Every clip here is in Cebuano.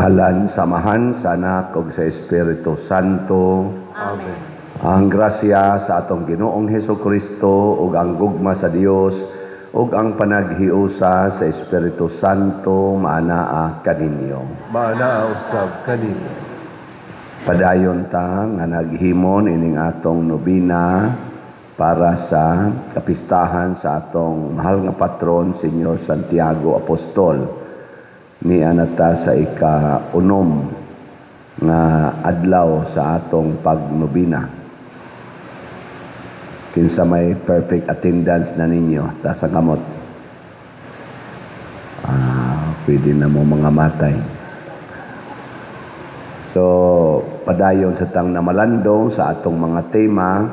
Ngalan sa Amahan, sa Anak ug sa Espiritu Santo. Amen. Ang grasya sa atong Ginoong Heso Kristo ug ang gugma sa Dios ug ang panaghiusa sa Espiritu Santo maanaa kaninyo. Maanaa usab kaninyo. Padayon ta nga naghimon ining atong nobina para sa kapistahan sa atong mahal nga patron, Senyor Santiago Apostol. Nia na ta sa ika-unom nga adlaw sa atong pagnobina. Kinsa may perfect attendance na ninyo, taas ang kamot. Ah, pwede na mo mga matay. So, padayon sa tang namalandong sa atong mga tema,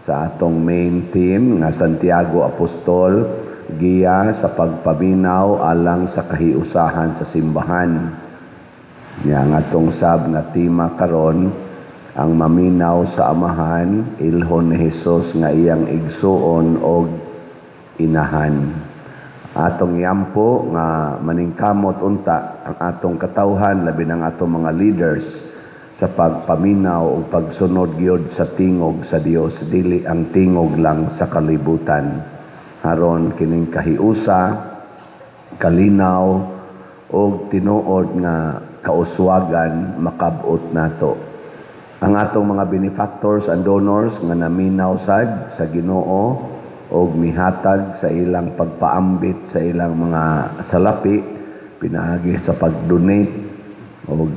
sa atong main theme nga Santiago Apostol, giya sa pagpaminaw alang sa kahiusahan sa simbahan. Nya ang atong sab nga tema karon, ang maminaw sa Amahan, ilhon ni Hesus nga iyang igsuon og inahan. Atong iampo nga maningkamot unta ang atong katawhan, labi ng atong mga leaders, sa pagpaminaw o pagsunod gyud sa tingog sa Dios, dili ang tingog lang sa kalibutan. Aron kining kahiusa, kalinaw og tinuod nga kauswagan makabot nato. Ang atong mga benefactors and donors nga naminaw sad sa Ginoo og mihatag sa ilang pagpaambit sa ilang mga salapi pinaagi sa pag-donate og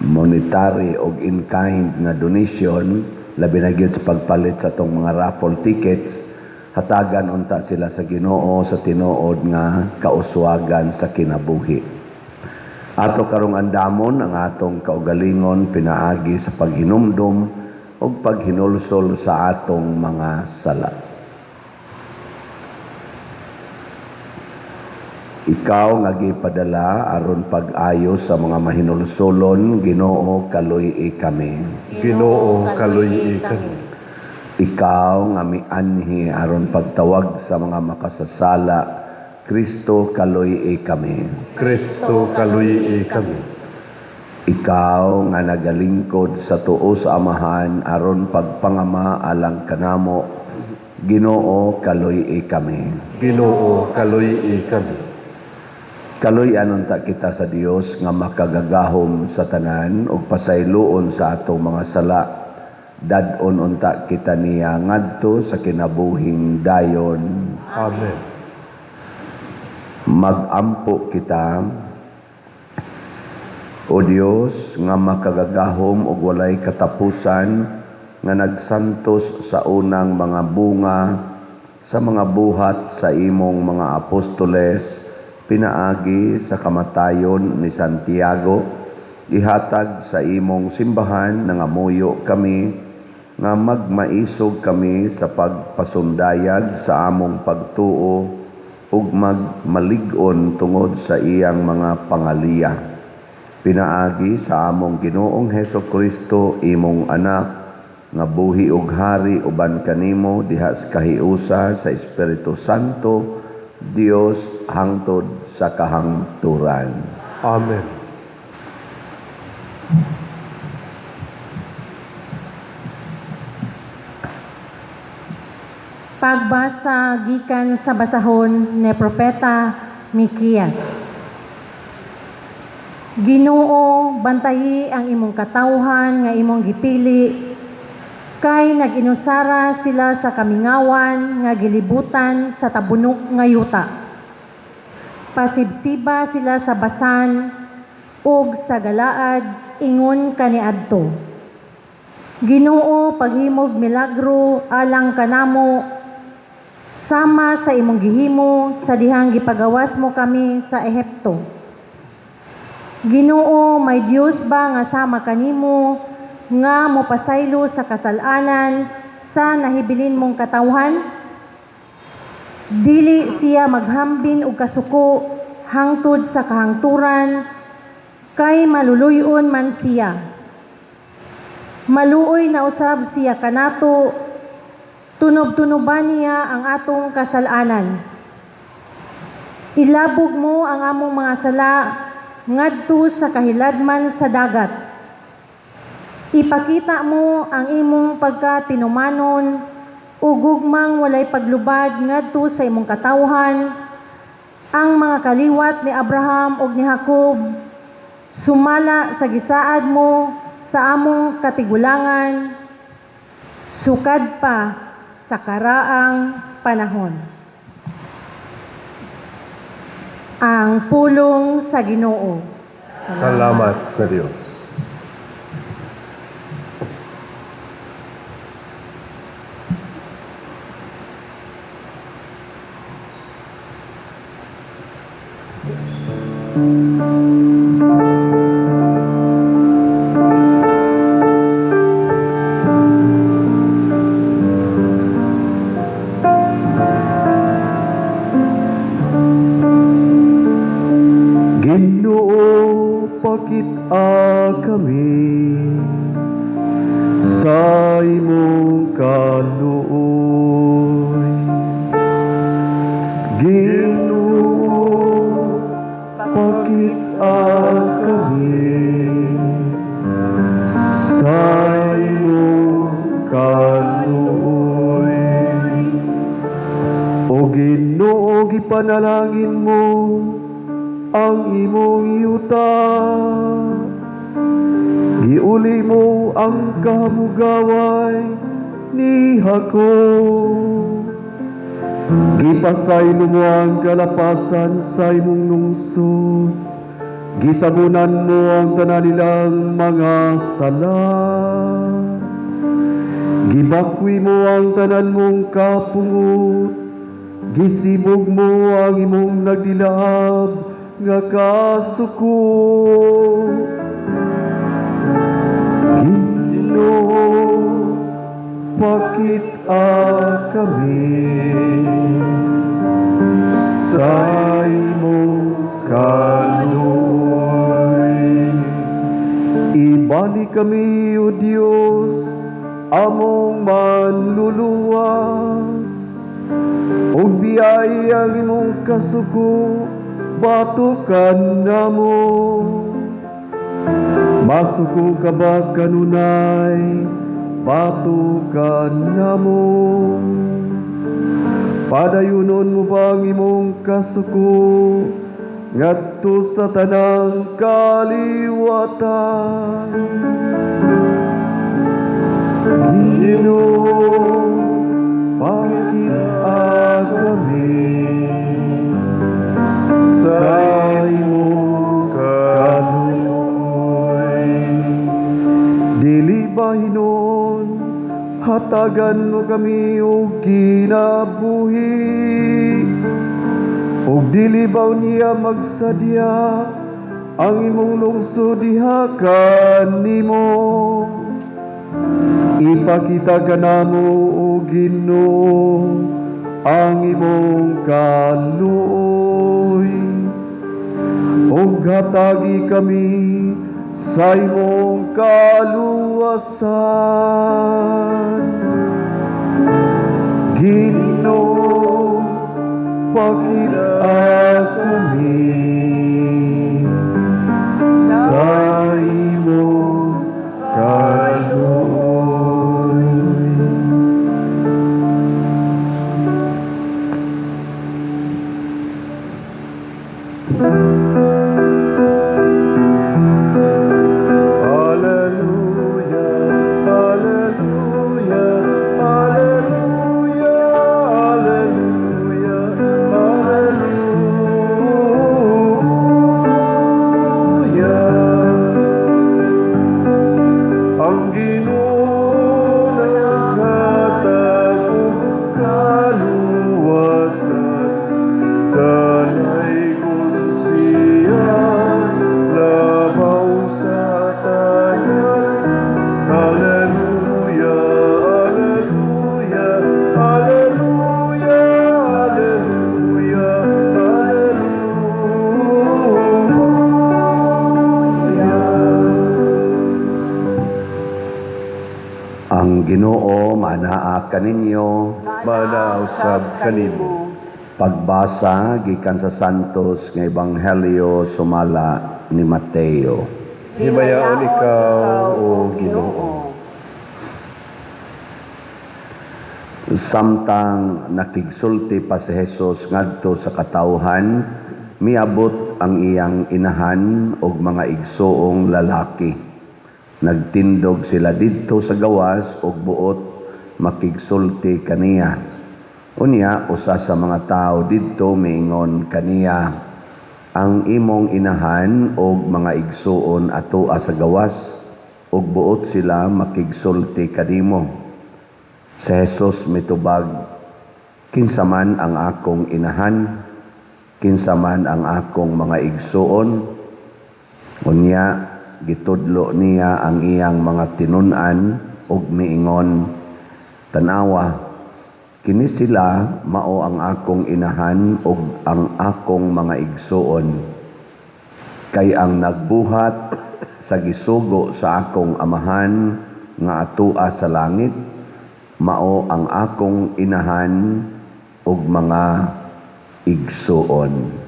monetary og in-kind nga donation, labi na gyud sa pagpalit sa atong mga raffle tickets, hatagan unta sila sa Ginoo sa tinuod nga kauswagan sa kinabuhi. Ato karong andamon ang atong kaugalingon pinaagi sa paghinumdum ug paghinulsol sa atong mga sala. Ikaw nga gipadala aron pag-ayo sa mga mahinulsolon, Ginoo, kaluy-i kami. Ginoo, kaluy-i kami. Ikaw nga mianhi aron pagtawag sa mga makasasala, Kristo, kaluy-i kami. Kristo, kaluy-i kami. Ikaw nga nagalingkod sa tuo sa Amahan aron pagpangama alang kanamo, Ginoo, kaluy-i kami. Ginoo, kaluy-i kami. Kaluy-an unta kita sa Dios nga makagagahom sa tanan ug pasayloon sa atong mga sala. Dad-on unta kita niya ngadto sa kinabuhing dayon. Amen. Magampo kita. O Dios nga makagagahom ug walay katapusan, nga nagsantos sa unang mga bunga sa mga buhat sa imong mga apostoles pinaagi sa kamatayon ni Santiago, ihatag sa imong simbahan nangamuyo kami nga magmaisog kami sa pagpasundayag sa among pagtuo ug magmalig-on tungod sa iyang mga pangaliya. Pinaagi sa among Ginoong Heso Kristo, imong anak, nga buhi ug hari uban kanimo diha sa kahiusa sa Espiritu Santo, Dios, hangtod sa kahangturan. Amen. Pagbasa gikan sa basahon ni Propeta Mikias. Ginoo, bantayi ang imong katawhan nga imong gipili, kay nag-inusara sila sa kamingawan nga gilibutan sa tabunok nga yuta. Pasibsiba sila sa Basan ug sa Galaad ingon kaniadto. Ginoo, paghimog milagro alang kanamo, sama sa imong gihimo sa dihang gipagawas mo kami sa Ehipto. Ginoo, may Dios ba nga sama kanimo nga mopasaylo sa kasalanan sa nahibilin mong katawhan? Dili siya maghambin og kasuko hangtod sa kahangturan, kay maluluyon man siya. Maluoy na usab siya kanato, tunob-tunoban niya ang atong kasalanan. Ilabog mo ang among mga sala ngadto sa kahiladman sa dagat. Ipakita mo ang imong pagkatinumanon ug gugmang walay paglubad ngadto sa imong katawhan, ang mga kaliwat ni Abraham ug ni Jacob, sumala sa gisaad mo sa among katigulangan, sukad pa sa karaang panahon. Ang pulong sa Ginoo. Salamat sa Dios. Ginoo, pakit-a kami sa imong kaluoy. Ginoo, pakit-a kami sa imong kaluoy. O Ginoo, gipanalangin mo ang imong yuta. Giuli mo ang kahamugaway ni Jacob. Gipasaylo mo ang kalapasan sa imong lungsod. Gitabunan mo ang tanan nilang mga sala. Gibakwi mo ang tanan mong kapungot. Gisibog mo ang imong nagdilaab nga kasuko. Ginoo, pakit-a kami sa imong kaluoy. Ibalik kami, O Dios, among manluluwas. Ug biyaya ang imong kasuko, batukan namo. Masuko ka ba kanunay, batukan namo. Padayunon mo ba ang imong kasuko, ngadto sa tanang kaliwatan? Ginoo, pakit-a kami sa imong kaluoy. Dili ba hinuon, hatagan mo kami og kinabuhi? Ug dili ba niya magsadya ang imong lungsod diha kanimo? Ipakita kanamo, o Ginoo, ang imong kaluoy. Ug hatagi kami sa imong kaluwasan. Ginoo, pakit-a kami sa imong kaluoy. Alleluia, alleluia, alleluia, alleluia, alleluia. Ang Ginoo naghatag og kaluwasan, Danay siya labaw sa tanan. Alleluia, alleluia, alleluia, alleluia, alleluia. Ang Ginoo manaa kaninyo. Manausab kanimo. Pagbasa gikan sa Santos nga Ebanghelyo sumala ni Mateo. Himayaon ikaw, O Ginoo. Samtang nakigsulti pa si Jesus ngadto sa katawhan, miabot ang iyang inahan og mga igsuong lalaki. Nagtindog sila didto sa gawas og buot makigsulti kaniya. Unya usa sa mga tawo didto miingon kaniya, "Ang imong inahan og mga igsuon atoa sa gawas ug buot sila makigsulti kanimo." Si Jesus mitubag, "Kinsa man ang akong inahan, kinsa man ang akong mga igsuon?" Unya gitudlo niya ang iyang mga tinun-an ug miingon, "Tan-awa, kini sila mao ang akong inahan ug ang akong mga igsuon. Kay ang nagbuhat sa gisugo sa akong amahan nga atoa sa langit, mao ang akong inahan ug mga igsuon."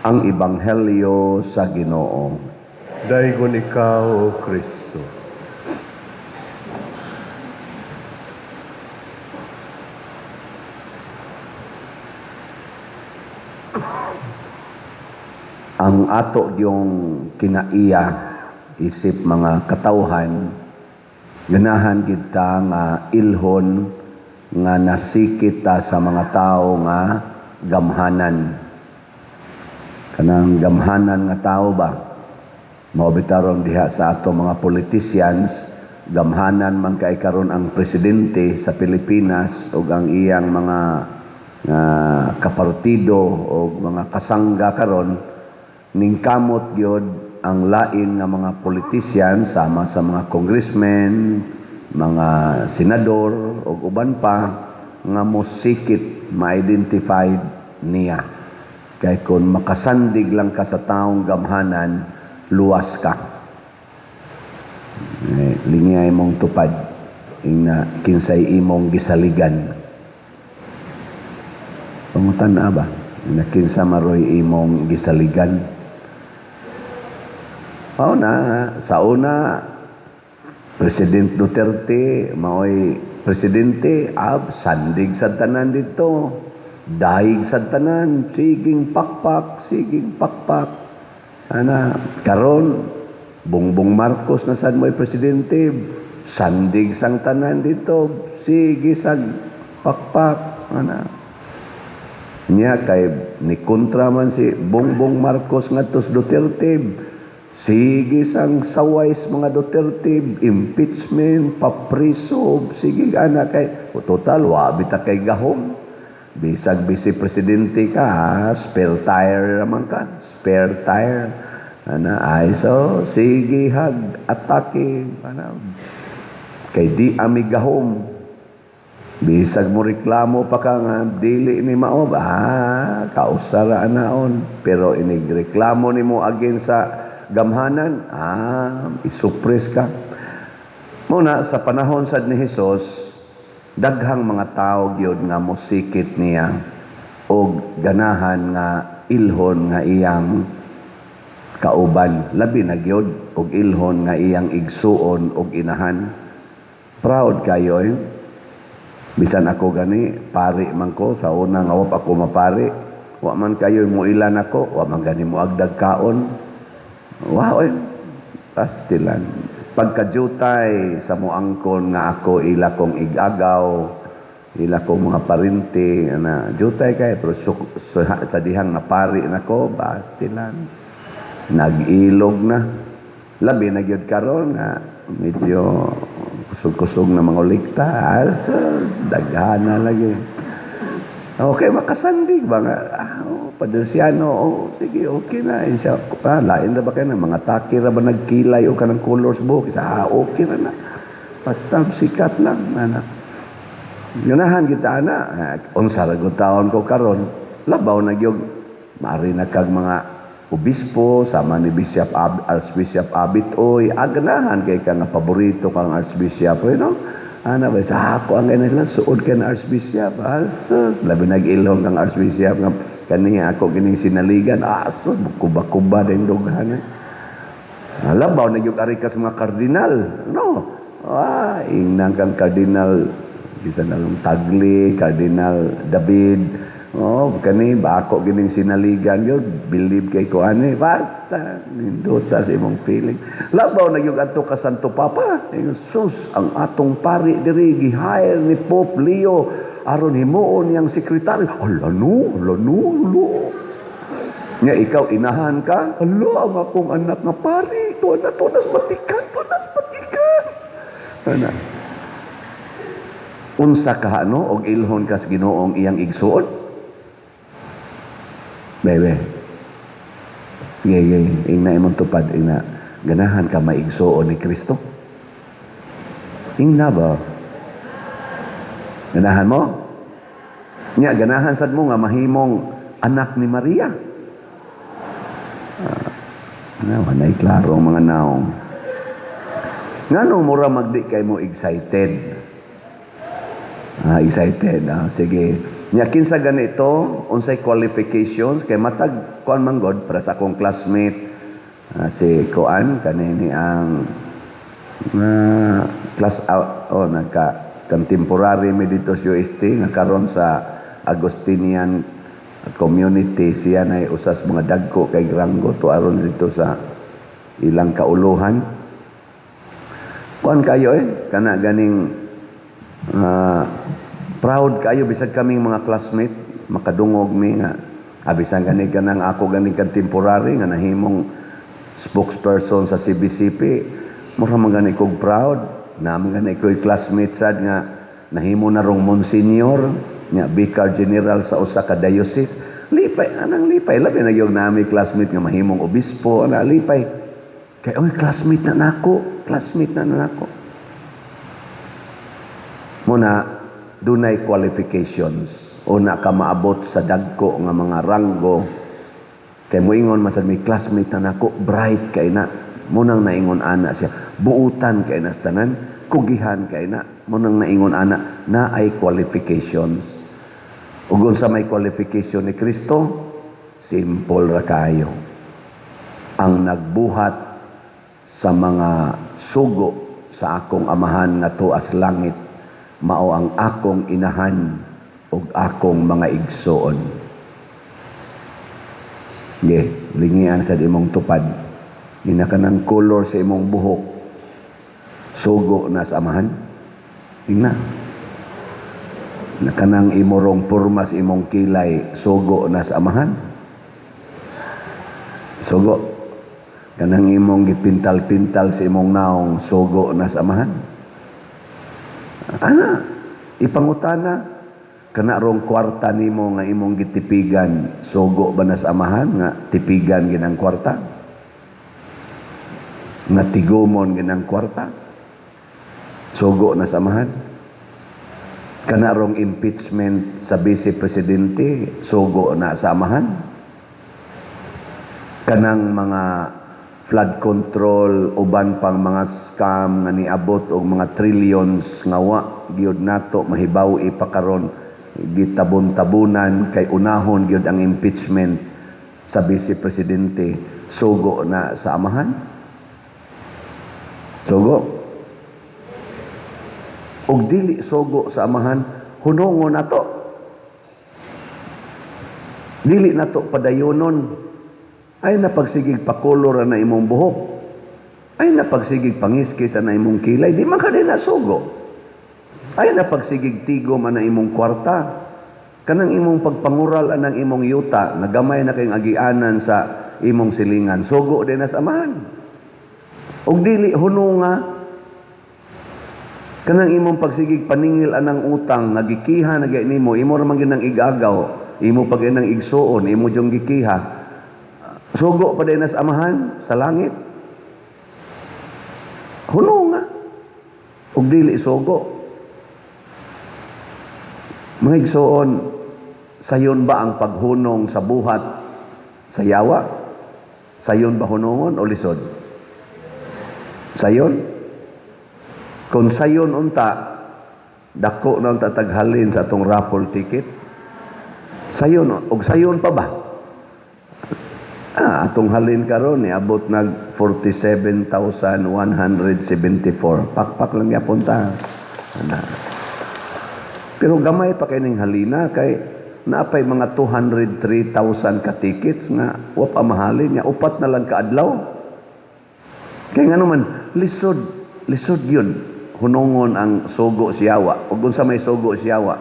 Ang Ebanghelyo sa Ginoo. Daygon ikaw, O Kristo. Ang ato yung kinaiya isip mga katawhan, ganahan kita nga ilhon nga nasikit ta sa mga tao nga gamhanan. Kanang gamhanan nga tao ba? Mao bitaron diha sa ato mga politicians, gamhanan man kay karon ang presidente sa Pilipinas ug ang iyang mga kapartido o mga kasangga karon, ningkamot gyud ang lain nga mga politician sama sa mga congressmen, mga senador ug uban pa nga mosikit ma-identified niya. Kay kung makasandig lang ka sa taong gamhanan, luwas ka. Lingay mong tupad ingna kinsay imong gisaligan. Pangutan-a ba? Na kinsa maroy imong gisaligan? Mao na, sa una, President Duterte, maoy presidente, ab, sandig sa tanan dito. Daig sa tanan, siging pakpak, siging pakpak. Ana, karon Bongbong Marcos na sad mo'y presidente, sandig sang tanan dito, sige sag pakpak. Ana. Nya kay ni kontra man si Bongbong Marcos ngadto sa Duterte, sige sang saway sa mga Duterte, impeachment, papriso, sige ana kay total wa bita kay gahom. Bisag vice presidente ka, ha? Spare tire naman ka, spare tire. Ana, ay so sige hag atake ana kay di ami gahom. Bisag mo reklamo pa ka nga dili ni mao ba, kausara anaon, pero inig reklamo nimo against sa gamhanan, isupres ka. Muna sa panahon sad ni Hesus, daghang mga tao gyud nga mosikit niya og ganahan nga ilhon nga iyang kauban, labi na gyud og ilhon nga iyang igsuon og inahan. Proud kayo eh. Bisan ako gani, pari man ko, sa una nga wa pa ako mapari, wa man kayo muilan ako, wa man gani moagdag kaon. Wow, eh. Pastilan. Pagkajutay sa muangkon nga ako ila kong igagaw, ila kong mga parinti, ana, jutay kay pero sa dihang napari nako, pastilan. Nag-ilog na. Labi na gyud karon nga medyo kusog-kusog na mga ulikta. Asa, daghana lagi. Okay, makasandig ba nga? Oh, Padersiano, oh, sige, okay na. Isa, lain na ba kayo ng mga taki ra ba nagkilay o kanang colors buhok? Isa, okay na na. Basta sikat lang, anak. Ganahan kita, ana. Unsa ra gud taon ko karon, labaw na gyud. Maari na kag mga obispo, sama ni Bishop Archbishop Abit, oy, aganahan kay ka nga paborito kang Archbishop, oy, no? Ana ba sa ako ang ganun lang suod ka na archbishop. Asus, labi nag-ilong kang archbishop nga kani ako kining sinaligan. Asus, kuba-kuba din dughan. Eh. Labaw na yung ari ka sa mga kardinal. No. Ah, ingnan kang Kardinal bisan anong Tagle, Cardinal David. Oh, kani ba ako gining sinaligan yun, believe kay ko ani, basta nindota sa imong feeling. Labaw na yung adto ka Santo Papa. Ingon, sus, ang atong pari diri gi-hire ni Pope Leo aron himuon niyang sekretaryo. Hala no, hala no, hala. Nga ikaw inahan ka, hala ang akong anak nga pari, tuwa na tuwa nas Vatican, tuwa nas Vatican. Ana. Unsa ka ano og ilhon kas Ginoong iyang igsuon? Bebe. Sige, sige. Ingna imong tupad, ingna. Ganahan ka maigsuon ni Kristo? Ingna ba? Ganahan mo? Nya, ganahan sad mo nga mahimong anak ni Maria. Ah, na, walay klaro ang mga naong. Ngano mura magdi kay mo excited? Ah, excited. Ah, sige. Nya kinsa ganito, unsay qualifications kay matag kuan man god para sa akong classmate, ah, si kuan kanini ang class out oh, nagka contemporary mi dito sa UST nga karon sa Agustinian community, siya na usas mga dagko kay ranggo to aron dito sa ilang kauluhan. Kuan kayo eh, kana ganing proud kayo bisag kaming mga classmate makadungog mi nga abisan gani kanang ako gani contemporary nga nahimong spokesperson sa CBCP, mura man gani kog proud na man gani ko'y classmate sad nga nahimo na rong monsignor nga vicar general sa usa ka diocese. Lipay anang lipay, labi na gyud nami classmate nga mahimong obispo. Ana, lipay kay oy, classmate na nako, classmate na nako. Muna dunay qualifications una ka maabot sa dagko nga mga ranggo, kay moingon masad may classmate na nako, bright kay na, munang naingon ana siya, buutan kay na sa tanan, kugihan kay na, munang naingon ana na ay qualifications. Ug unsa may qualification ni Kristo? Simple ra kayo: ang nagbuhat sa mga sugo sa akong Amahan nga tuas langit, mao ang akong inahan ug akong mga igsoon. Ge, lingian sa imong tupad. Ina kanang color sa imong buhok, sugo na sa Amahan? Ingna. Na kanang imorong porma sa imong kilay, sugo na sa Amahan? Sugo. Kanang imong gipintal-pintal sa imong naong, sugo na sa Amahan? Ana, ipangutana, kana rong kwarta nimo nga imong gitipigan, sugo ba na sa Amahan nga tipigan ginang kwarta? Nga tigumon ginang kwarta? Sugo na sa Amahan? Kana rong impeachment sa vice presidente, sugo na sa Amahan? Kanang mga flood control, uban pang mga scam nga niabot og mga trillions nga wa gyud nato mahibaw ipakaron, gitabon-tabunan kay unahon gyud ang impeachment sa vice presidente, sugo na sa Amahan? Sugo? Og dili sugo sa Amahan, hunongon nato, dili nato padayonon. Ay napagsigig pakolor na imong buhok, ay napagsigig pangiskis na imong kilay, di man ka din nasugo. Ay napagsigig tigom na imong kwarta, kanang imong pagpangural anang imong yuta, nagamay na kayong agianan sa imong silingan, sugo din na sa Amahan? Og dili, hununga. Kanang imong pagsigig paningil anang utang, nagikiha na gay nimo, imo ra man ginang igagaw, imo pag inang igsuon, imo jung gikiha, sugo pa din na sa Amahan sa langit? Hununga. Og dili sugo. Mga igsuon, sayon ba ang paghunong sa buhat sa yawa? Sayon ba hunungon o lisod? Sayon? Kung sayon unta, Dako na ang tataghalin sa atong raffle ticket. Sayon, og sayon pa ba? Atong halin karon niabot nag 47,174. Pakpak lang yapon ta. Ana. Pero gamay pa kay ning halina kay naapay mga 203,000 ka tickets nga wa pa mahalin nya upat na lang kaadlaw. Kay ngano man lisod, lisod yun. Hunongon ang sugo sa yawa. Ug unsa may sugo sa yawa,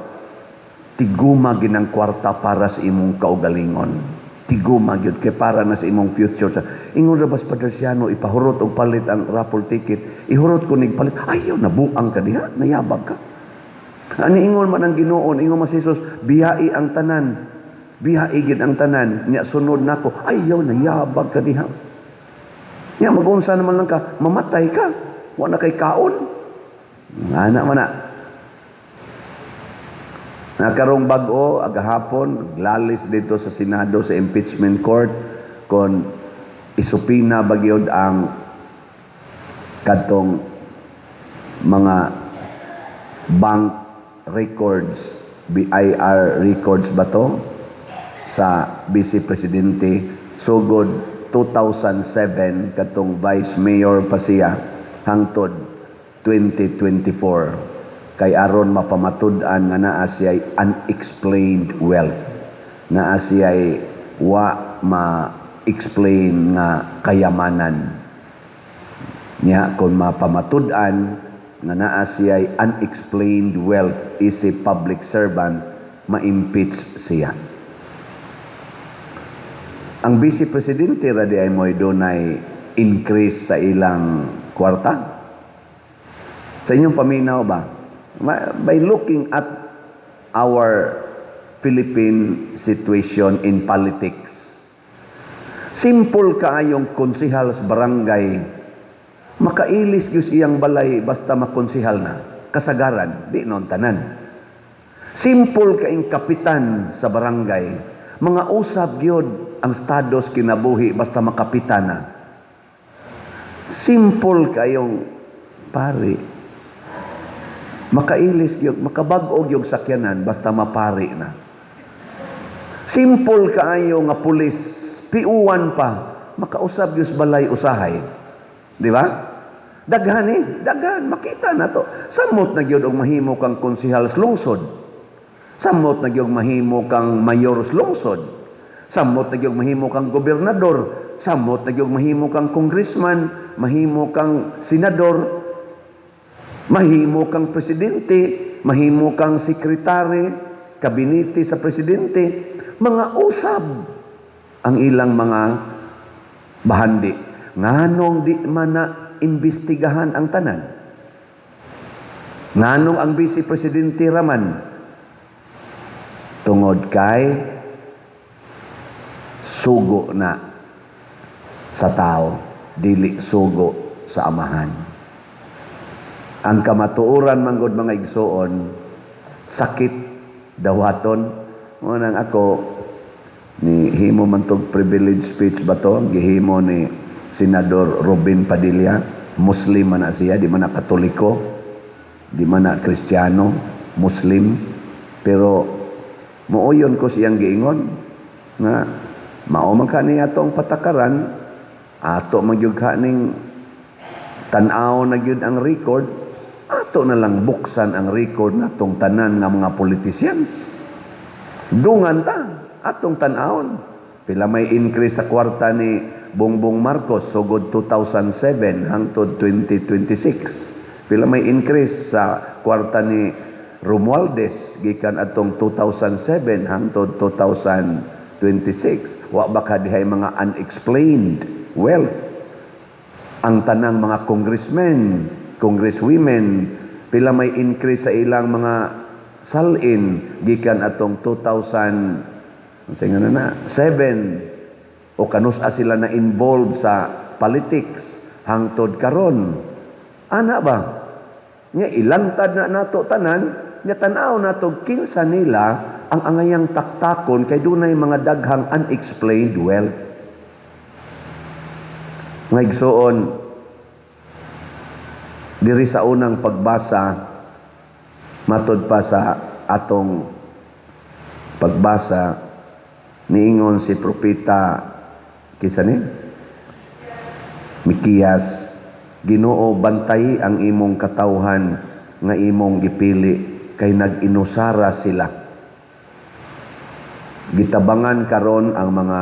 tiguma ginang kwarta para sa imong kaugalingon. Tiguma gyud kay para na sa imong future. Ingon ra bas Padre Siano, ipahurot og palit ang raffle ticket. Ihurot ko nig palit. Ayaw, nabuang ka diha, nayabag ka. Ani ingon man ang Ginoo, ingon man si Jesus, biyai ang tanan. Biyai gid ang tanan. Nya sunod nako, ayaw, nayabag ka diha. Nya magunsa naman lang ka, mamatay ka. Wa na kay kaon. Ana man na. Nakarong bag-o agahapon lalis dito sa Senado sa impeachment court kon isupina ba gyud ang kadtong mga bank records, BIR records ba to sa Vice Presidente sugod 2007 katong Vice Mayor pa siya hangtod 2024, kay aron mapamatud-an nga naa siya'y unexplained wealth, naa siya'y wa ma-explain nga kayamanan niya. Kung mapamatud-an nga naa siya'y unexplained wealth is a public servant, ma-impeach siya. Ang Vice Presidente ra di ay mo'y dunay increase sa ilang kwarta. Sa inyong paminaw ba? By looking at our Philippine situation in politics, simple kaayong konsihal sa barangay, makailis gyud iyang balay basta makonsihal na. Kasagaran, di non tanan. Simple kaing kapitan sa barangay, mga usab gyud ang status kinabuhi basta makapitan na. Simple kayong pari, makailis gyud, makabag-o gyud sakyanan basta mapari na. Simple kaayo nga pulis, PO1 pa, makausab gyud sa balay usahay. Di ba? Daghan eh, daghan, makita na to. Samot na gyud og mahimo kang konsehal sa lungsod. Samot na gyud mahimo kang mayor sa lungsod. Samot na gyud mahimo kang gobernador. Samot na gyud mahimo kang congressman, mahimo kang senador, mahimo kang presidente, mahimo kang sekretary, kabinete sa presidente, mga usab ang ilang mga bahandi. Nganong di man na imbestigahan ang tanan? Nganong ang vice presidente raman? Tungod kay sugo na sa tao, dili sugo sa Amahan. Ang kamatuoran manggod, mga igsoon, sakit dawaton. Mao nang ako ni himo man tog privilege speech ba to, gihimo ni Senador Robin Padilla. Muslim man na siya, di man na Katoliko, di man na Kristiyano, Muslim, pero mooyon ko siyang giingon nga mao man kani atong patakaran, ato man gyud ning tan-aw na gyud ang record, ato na lang buksan ang record natong tanan nga mga politicians. Dungan ta atong tan-awon pila may increase sa kwarta ni Bongbong Marcos sugod 2007 hangtod 2026, pila may increase sa kwarta ni Romualdez gikan atong 2007 hangtod 2026. Wa ba ka dihay mga unexplained wealth? Ang tanang mga congressmen, congresswomen, pila may increase sa ilang mga salin gikan atong 2000 unsa nga na 7 o kanus-a sila na involved sa politics hangtod karon? Ana ba nya ilantad na nato tanan, nya tan-aw nato kinsa nila ang angayang taktakon kay dunay mga daghang unexplained wealth. Mga igsoon, diri sa unang pagbasa, Matod pa sa atong pagbasa, niingon si propeta, kinsa ni? Mikiyas, "Ginoo, bantay ang imong katawhan nga imong gipili, kay nag-inusara sila." Gitabangan karon ang mga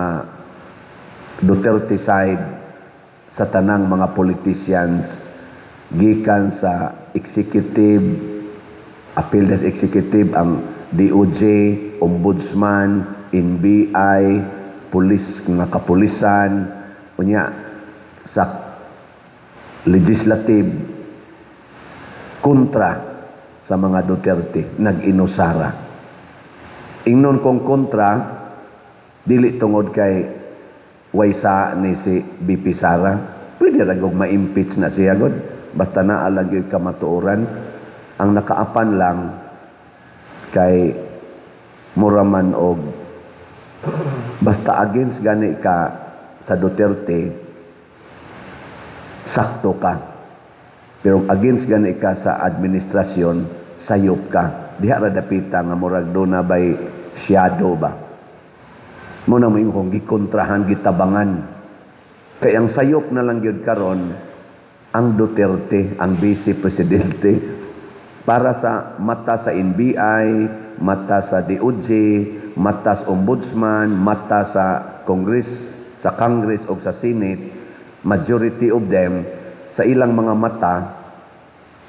Duterte side sa tanang mga politicians, gikan sa executive, apil sa executive ang DOJ, Ombudsman, NBI, pulis nga kapulisan, unya sa legislative, kontra sa mga Duterte, nag-inusara. Ingnon kong kontra, dili tungod kay way sa ni si VP Sara. Pwede ra gog ma-impeach na siya god. Basta naa lang gyud kamatuoran. Ang nakaapan lang kay mura man og basta against gani ka sa Duterte, sakto ka. Pero against gani ka sa administrasyon, sayop ka. Diha ra dapita nga murag duna bay shadow ba. Mao na mo kung gikontrahan, gitabangan. Kay ang sayop na lang gyud karon ang Duterte, ang vice presidente, para sa mata sa NBI, mata sa DOJ, mata sa Ombudsman, mata sa Congress o sa Senate, majority of them, sa ilang mga mata,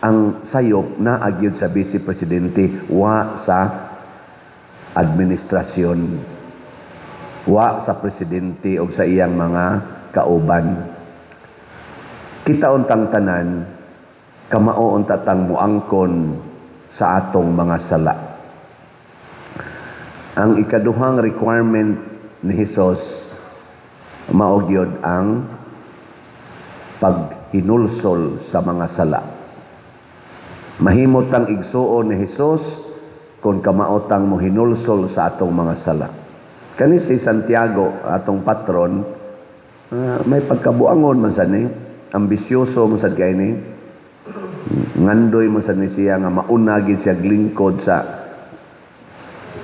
ang sayop naa gyud sa vice presidente, wa sa administrasyon, wa sa presidente o sa iyang mga kauban. Kita untang tanan, kamao unta tang muangkon sa atong mga sala. Ang ikaduhang requirement ni Hesus mao gyud ang paghinulsol sa mga sala. Mahimo tang igsuon ni Hesus kung kamao tang mohinulsol sa atong mga sala. Kani si Santiago, atong patron, may pagkabuangon man sad ni, ambisyoso man sad kay ni. Ngandoy man sad ni siya nga mauna gid siya lingkod sa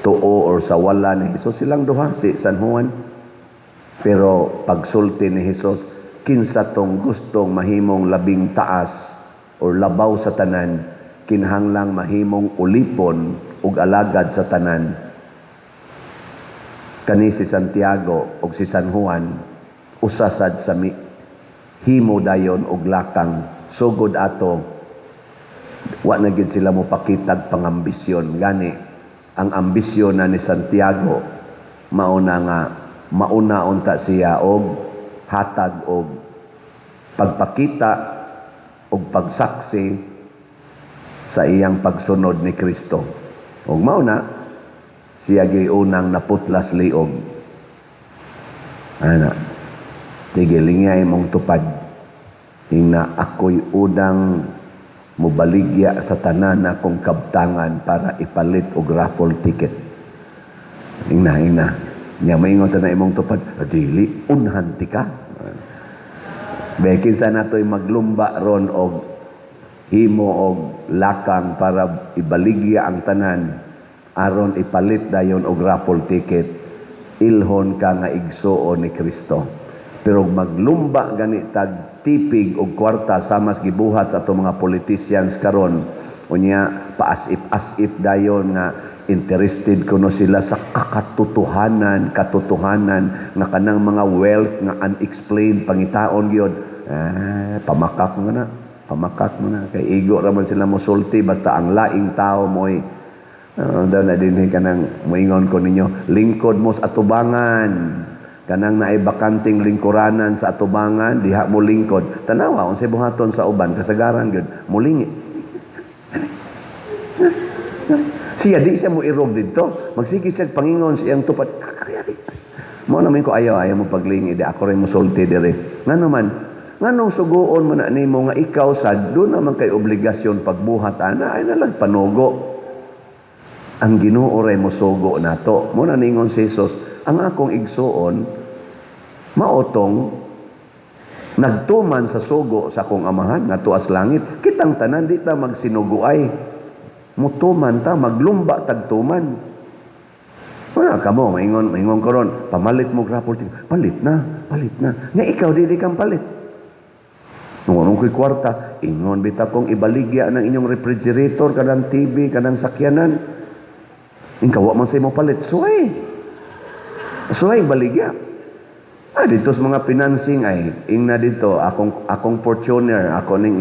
tuo or sa wala ni Jesus. Silang duha si San Juan. Pero pagsulti ni Jesus, kinsa tong gustong mahimong labing taas or labaw sa tanan, kinahanglang mahimong ulipon ug alagad sa tanan. Kani si Santiago ug si San Juan, usa sad sa mi, himo dayon og lakang. Sugod ato, wa na gid sila mo pakitag pangambisyon. Gani ang ambisyon na ni Santiago mao na nga mauna unta siya og hatag og pagpakita og pagsaksi sa iyang pagsunod ni Kristo. Ug mao na siya gyud unang naputlas liog. Ana, sige, lingya imong tupad. Ingna, "Ako'y unang mobaligya sa tanan akong kabtangan para ipalit og raffle ticket." Ingna, ingna. Nya maingon sa na imong tupad, "Dili, unhan ti ka." Be, kinsa nato'y maglumba ron og himo og lakang para ibaligya ang tanan aron ipalit dayon og raffle ticket, ilhon ka nga igsuon ni Kristo. Pero maglumba gani tag tipig og kwarta sama sa gibuhat sa atong mga politicians karon, unya paas if dayon nga interested kuno sila sa kakatotohanan, katotohanan nga kanang mga wealth nga unexplained pangitaon gyud. Ah, pamakak mo na, pamakak mo na kay igo ra man sila mosulti basta ang laing tao mo'y daw na dinhi kanang moingon ko ninyo, lingkod mo sa atubangan, kanang naay bakanting lingkuranan sa atubangan, diha mo lingkod. Tanawa unsay buhaton sa uban, kasagaran gyud mulingi siya, di siya mo irog didto, magsige siya pangingon sa iyang tupad. Mao naman ko, ayaw ayaw mo paglingi di ako rin mosulti dire. Ngano man, nganong suguon man na nimo nga ikaw sad do naman kay obligasyon pagbuhat ana? Ay nalang panugo. Ang Ginoo ray mosugo nato. Mao na ningon si Jesus, "Ang akong igsuon maotong nagtuman sa sugo sa akong Amahan nga tuas langit." Kitang tanan di ta magsinuguay. Mutuman ta, maglumba tagtuman. Wala ka mo, maingon, maingon ko ron, pamalit mo raffle ticket. Palit na, palit na. Nga ikaw, dili kang palit. Nung anong ko'y kwarta, ingon bitaw kong ibaligya ng inyong refrigerator, kanang TV, kanang sakyanan. Ikaw, wa man sa imo palit. Suway. Suway, baligya. Ah, dito sa mga financing ay, ingna dito, akong Fortuner, ako ning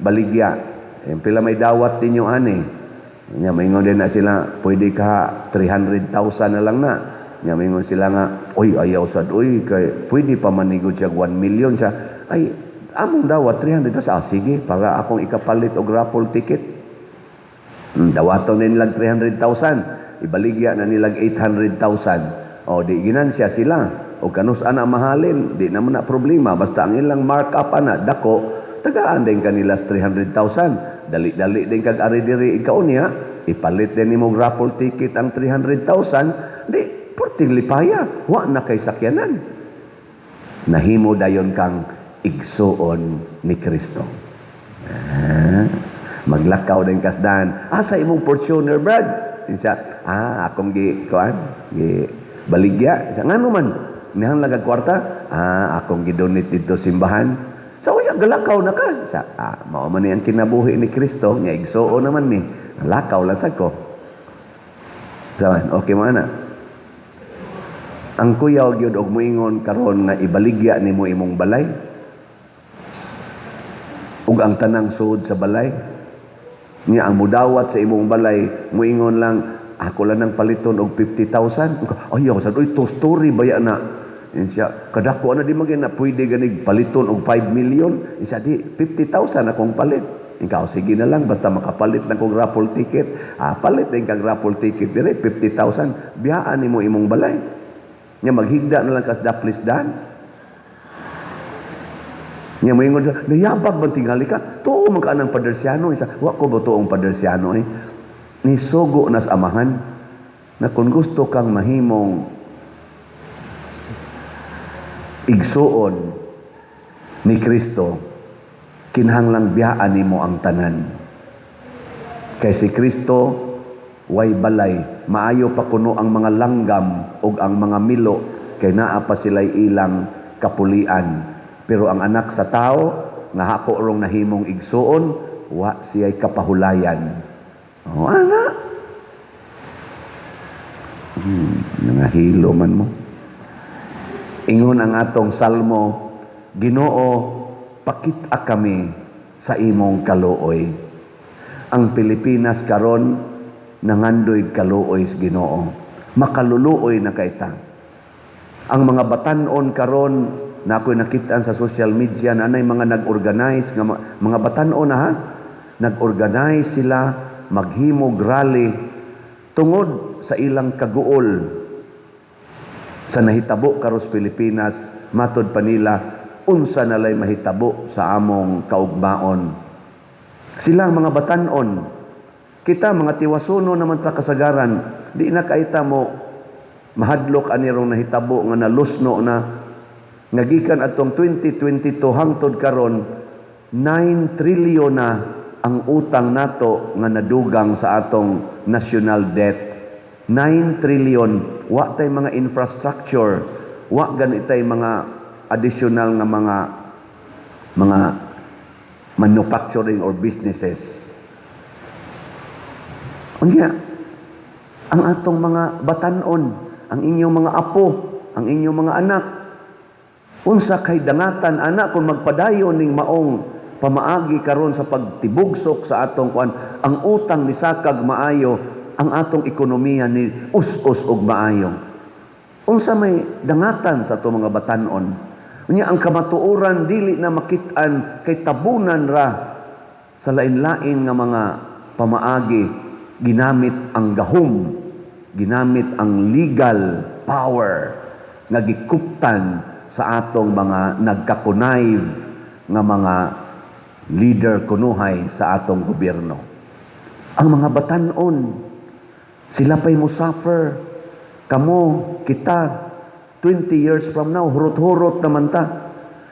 ibaligya. Eh, pila may dawat ninyo ani. Nya maingon din na sila, pwede ka 300,000 na lang na. Nya maingon sila nga, "Oy, ayaw sad, oy, kay pwede pa manigod siya 1 million siya." Ay, among dawat 300,000. Ah, sige, para akong ikapalit og raffle ticket. Dawaton din nilang 300,000. Ibaligya na nilang 800,000. O, di ginansya sila. O kanus ana mahalin, di naman na problema. Basta ang ilang markup ana, dako, tagaan din kanila sa 300,000. Dali-dali din kag ari diri ikaw niya, ipalit din nimo raffle ticket ang 300,000, di perting lipaya, wa na kay sakyanan. Nahimo dayon kang igsuon ni Kristo. Ah, maglakaw din kasdan. Asa imong Fortuner, Brad? Siya, ah, akong gi kuan, gi baligya. Siya, ngano man? Nihang lagag kwarta? Ah, akong gi-donate dito simbahan. Sa uya, galakaw na ka. Sa, ah, mao man ni ang kinabuhi ni Kristo, nga igsuon naman mi. Lakaw lang sad ko. Saman, okay mo ana. Ang kuyaw gyud og moingon karon nga ibaligya nimo imong balay ug ang tanang suod sa balay. Nya ang mudawat sa imong balay moingon lang, "Ako lang nang paliton og 50,000." Ayaw sad, "Oy, two story baya na." Yan siya, "Kadako ana, di magin na pwede ganig paliton og 5 million." Siya, "Di 50,000 akong palit." Ikaw, "Sige na lang, basta makapalit lang kog raffle ticket." Ah, palit din kag raffle ticket dire 50,000. Biyaan nimo imong balay. Nya maghigda na lang kas daplis dan. Nya moingon siya, "Nayabag man tingali ka. Tuo man ka ng padersyano." Isa, "Wa ko ba tuong padersyano eh. Nisugo nas amahan na kung gusto kang mahimong igsuon ni Kristo, kinahanglang biyaan nimo ang tanan. Kay si Kristo way balay, maayo pa kuno ang mga langgam ug ang mga milo kay naa pa sila'y ilang kapulian. Pero ang anak sa tao nga hako rong nahimong igsuon, wa siya'y kapahulayan." Oh, ana. Nangahilo man mo. Ingon ang atong salmo, "Ginoo, pakita kami sa imong kaluoy." Ang Pilipinas karon nangandoy kaluoy sa Ginoo. Makaluluoy na kayta. Ang mga batanon karon na ako'y nakitaan sa social media na anay mga nag-organize nga mga batanon na ha, nag-organize sila maghimog rally tungod sa ilang kaguol sa nahitabo karos Pilipinas. Matod pa nila, unsa nalay mahitabo sa among kaugmaon. Sila ang mga batanon. Kita mga tiwasuno naman ta kasagaran, di na kaita mo mahadlok ani rong nahitabo nga nalusno na nga gikan atong 2022 hangtod karon 9 trillion na ang utang nato nga nadugang sa atong national debt. 9 trillion. Wa tay mga infrastructure, wa gani tay mga additional nga mga manufacturing or businesses. Unya ang atong mga batanon, ang inyong mga apo, ang inyong mga anak, unsa kay dangatan ana kung magpadayon ning maong pamaagi karon sa pagtibugsok sa atong kuan? Ang utang ni sakag maayo, ang atong ekonomiya ni us-us og maayo. Unsa may dangatan sa atong mga batanon? Unya ang kamatuoran dili na makit-an kay tabunan ra sa lain-lain nga mga pamaagi, ginamit ang gahom, ginamit ang legal power nga gikuptan sa atong mga nagka-connive nga mga leader kunuhay sa atong gobyerno. Ang mga batanon, sila pa'y musuffer. Kamo, kita, 20 years from now, hurot-hurot naman ta.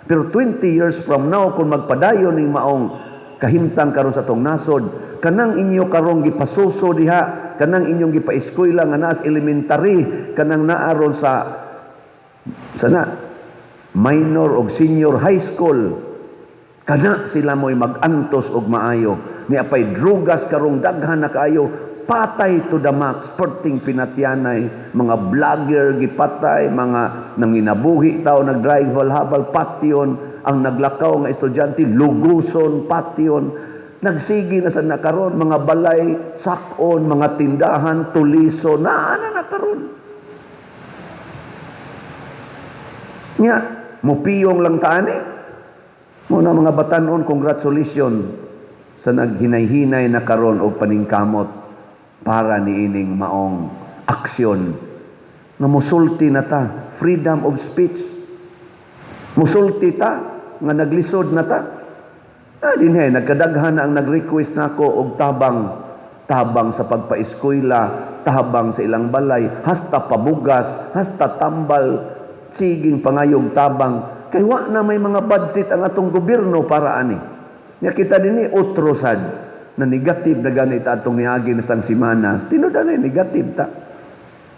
Pero 20 years from now, kung magpadayon ning maong kahimtang karon sa atong nasod, Kanang inyo karong gipasuso diha, kanang inyong gipaeskwela nga naas elementary, kanang naaron sa sana minor og senior high school, kana sila mo'y mag-antos og maayo. Ni apay drugas karong daghan na kaayo, patay to the max, perting pinatyanay, mga vlogger gipatay, mga nanginabuhi tao nagdrive habal patyon, ang naglakaw nga estudyante luguson patyon. Nagsigi na sa nakaron mga balay sakon, mga tindahan tuliso naa na nakaron. Nya mupiyong lang taani. Muna mga batanon, congratulations sa naghinay-hinay na karon og paningkamot para niining maong aksyon nga musulti na ta, freedom of speech. Musulti ta nga naglisod na ta. Dinhe nagkadaghan na ang nag-request nako og tabang, tabang sa pagpaeskwela, tabang sa ilang balay, hasta pabugas, hasta tambal, siging pangayog tabang. Kay wa na may mga budget ang atong gobyerno para ani. Nya kita dinhi otro sad na negative na ganit atong niagi na sang semana. Tinud na negative ta.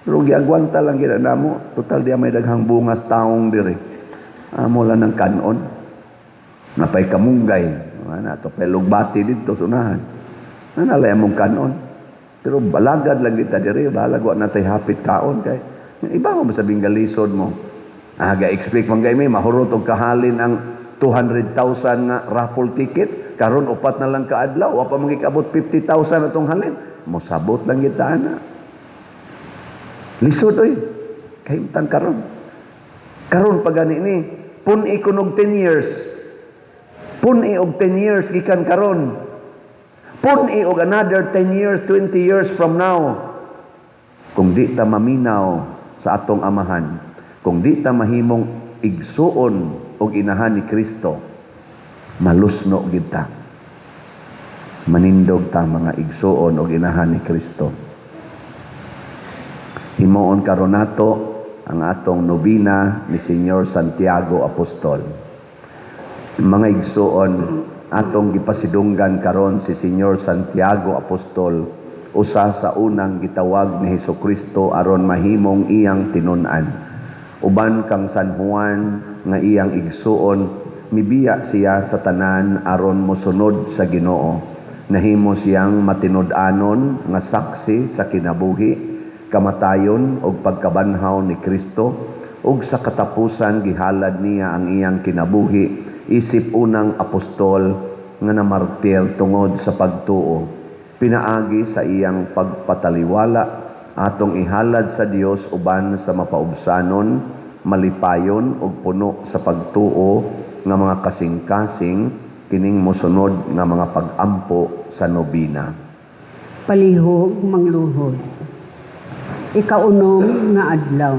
Pero giagwanta lang gid namo, total di may daghang bungas taong diri. Amo lang ng kanon. Napay kamunggay, ana to pay lugbati didto sunahan. Ana lay among kanon. Pero balagad lang kita diri, balag wa natay hapit kaon kay iba mo sabing galisod mo. Ga-expect man kay may mahurot og kahalin ang 200,000 nga raffle tickets, karon upat na lang kaadlaw, wa pa mangikabot 50,000 atong halin. Mosabot lang kita ana. Lisod oy. Kahimtang karon. Karon pa gani ni, pun-i kunog 10 years. Pun-i og 10 years gikan karon. Pun-i og another 10 years, 20 years from now. Kung di ta maminaw sa atong amahan, kung di ta mahimong igsuon og inahan ni Kristo, malusno gid ta. Manindog ta mga igsuon og inahan ni Kristo. Himuon karon nato ang atong nobina ni Señor Santiago Apostol. Mga igsuon, atong gipasidunggan karon si Señor Santiago Apostol, usa sa unang gitawag ni Hesukristo aron mahimong iyang tinun-an. Uban kang San Juan nga iyang igsuon, mibiya siya sa tanan aron mosunod sa Ginoo. Nahimo siyang matinud-anon nga saksi sa kinabuhi, kamatayon ug pagkabanhaw ni Kristo, ug sa katapusan gihalad niya ang iyang kinabuhi isip unang apostol nga namartir tungod sa pagtuo. Pinaagi sa iyang pagpataliwala atong ihalad sa Dios uban sa mapaubsanon, malipayon ug puno sa pagtuo nga mga kasing-kasing kining mosunod nga mga pag-ampo sa nobina. Palihog mangluhod. Ikaunom nga adlaw.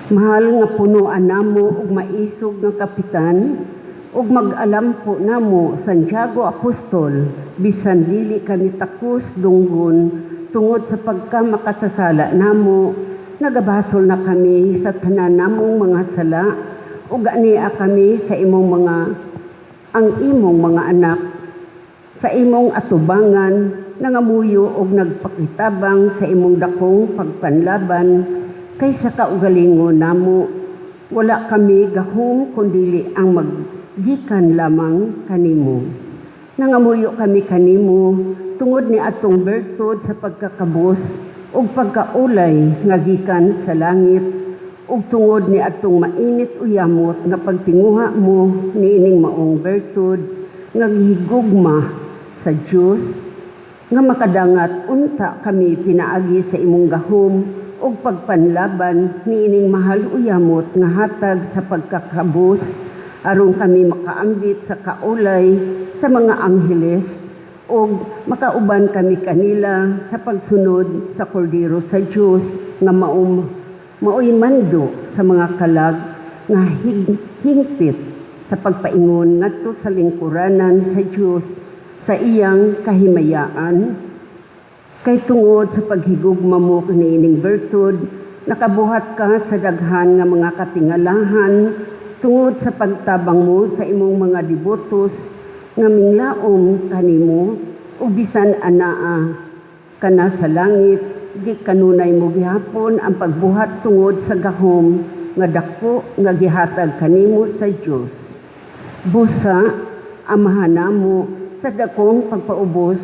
Mahal nga punuan namo ug maisog nga kapitan ug mag-alampo namo Santiago Apostol, bisan dili kami takos dunggon tungod sa pagkamakasasala namo, nagabasol na kami sa tanan namong mga sala ug ania kami sa imong mga ang imong mga anak sa imong atubangan, nangamuyo og nagpakitabang sa imong dakong pagpanlaban kaysa kaugalingon namo. Wala kami gahom kundili ang maggikan lamang kanimo. Nangamuyo kami kanimo tungod ni atong bertud sa pagkakabos ug pagkaulay nga gikan sa langit ug tungod ni atong mainit uyamot nga pagtinguha mo niining maong bertud nga gihigugma sa Dios nga makadangat unta kami pinaagi sa imong gahom ug pagpanlaban niining mahal uyamot nga hatag sa pagkakabos, aron kami makaambit sa kaulay sa mga angheles ug makauban kami kanila sa pagsunod sa kordero sa Dios nga maoy mando sa mga kalag nga hingpit sa pagpaingon ngadto sa lingkuranan sa Dios sa iyang kahimayaan. Kay tungod sa paghigugma mo kaniining bertud, nakabuhat ka sa daghan nga mga katingalahan tungod sa pagtabang mo sa imong mga debotos nga minglaom kanimo. ug bisan anaa kana sa langit, di kanunay mo gihapon ang pagbuhat tungod sa gahom nga dako nga gihatag kanimo sa Dios. Busa, Amahan namo, sa dakong pagpaubos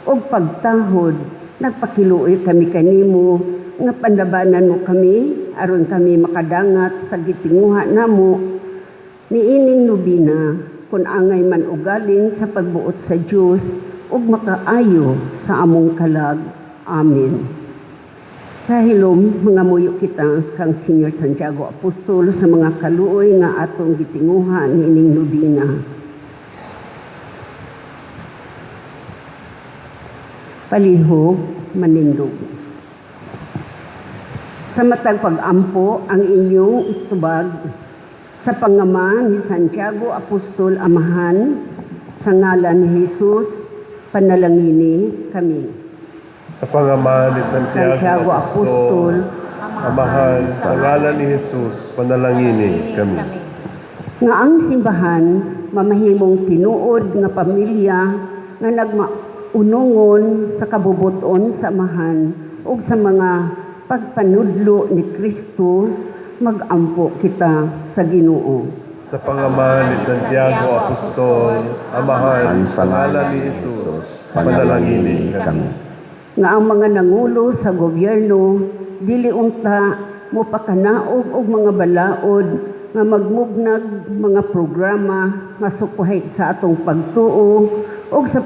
ug pagtahod, nagpakiluoy kami kanimo nga panlabanan mo kami aron kami makadangat sa gitinguha namo niining nobina, kun angay man ugaling sa pagbuot sa Dios ug makaayo sa among kalag. Amen. Sa hilom, mangamuyo kita kang Senyor Santiago Apostol sa mga kaluoy nga atong gitinguha niining nobina. Palihog, manindog. Sa matag pag-ampo ang inyong itubag sa pangama ni Santiago Apostol Amahan, sa ngalan ni Jesus, panalangini kami. Sa pangama ni Santiago, Santiago Apostol, Apostol, Amahan, sa ngalan ni Jesus, panalangini kami. Nga ang simbahan mamahimong tinuod nga pamilya nga nagmaunungon sa kabubuton sa Amahan ug sa mga pagpanudlo ni Kristo, magampo kita sa Ginoo. Sa pangama ni Santiago Apostol, Amahan, Ang sa ngalan ni Jesus, panalangini kami. Nga ang mga nangulo sa gobyerno dili unta mopakanaog og mga balaod nga magmugnag mga programa nga sukuhay sa atong pagtuo og sa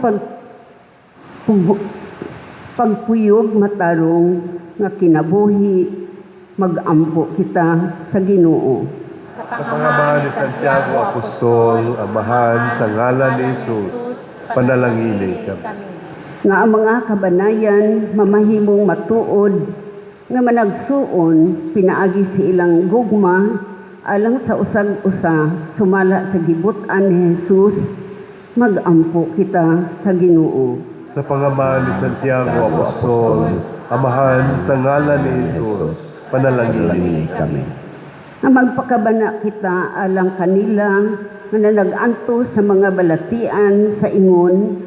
pagpuyog matarong nga kinabuhi, magampo kita sa Ginoo. Sa pangama ni Santiago Apostol, Amahan, sa ngalan ni Jesus, panalangini kami. Nga ang mga kabanayan mamahimong matuod nga managsuon pinaagi sa ilang gugma alang sa usag-usa sumala sa gibut-an ni Jesus, magampo kita sa Ginoo. Sa pangama ni Santiago Apostol, Amahan, sa ngalan ni Jesus, panalangini Panalangini kami. Nga magpakabana kita alang kanila nga nanaganto sa mga balatian sa ingon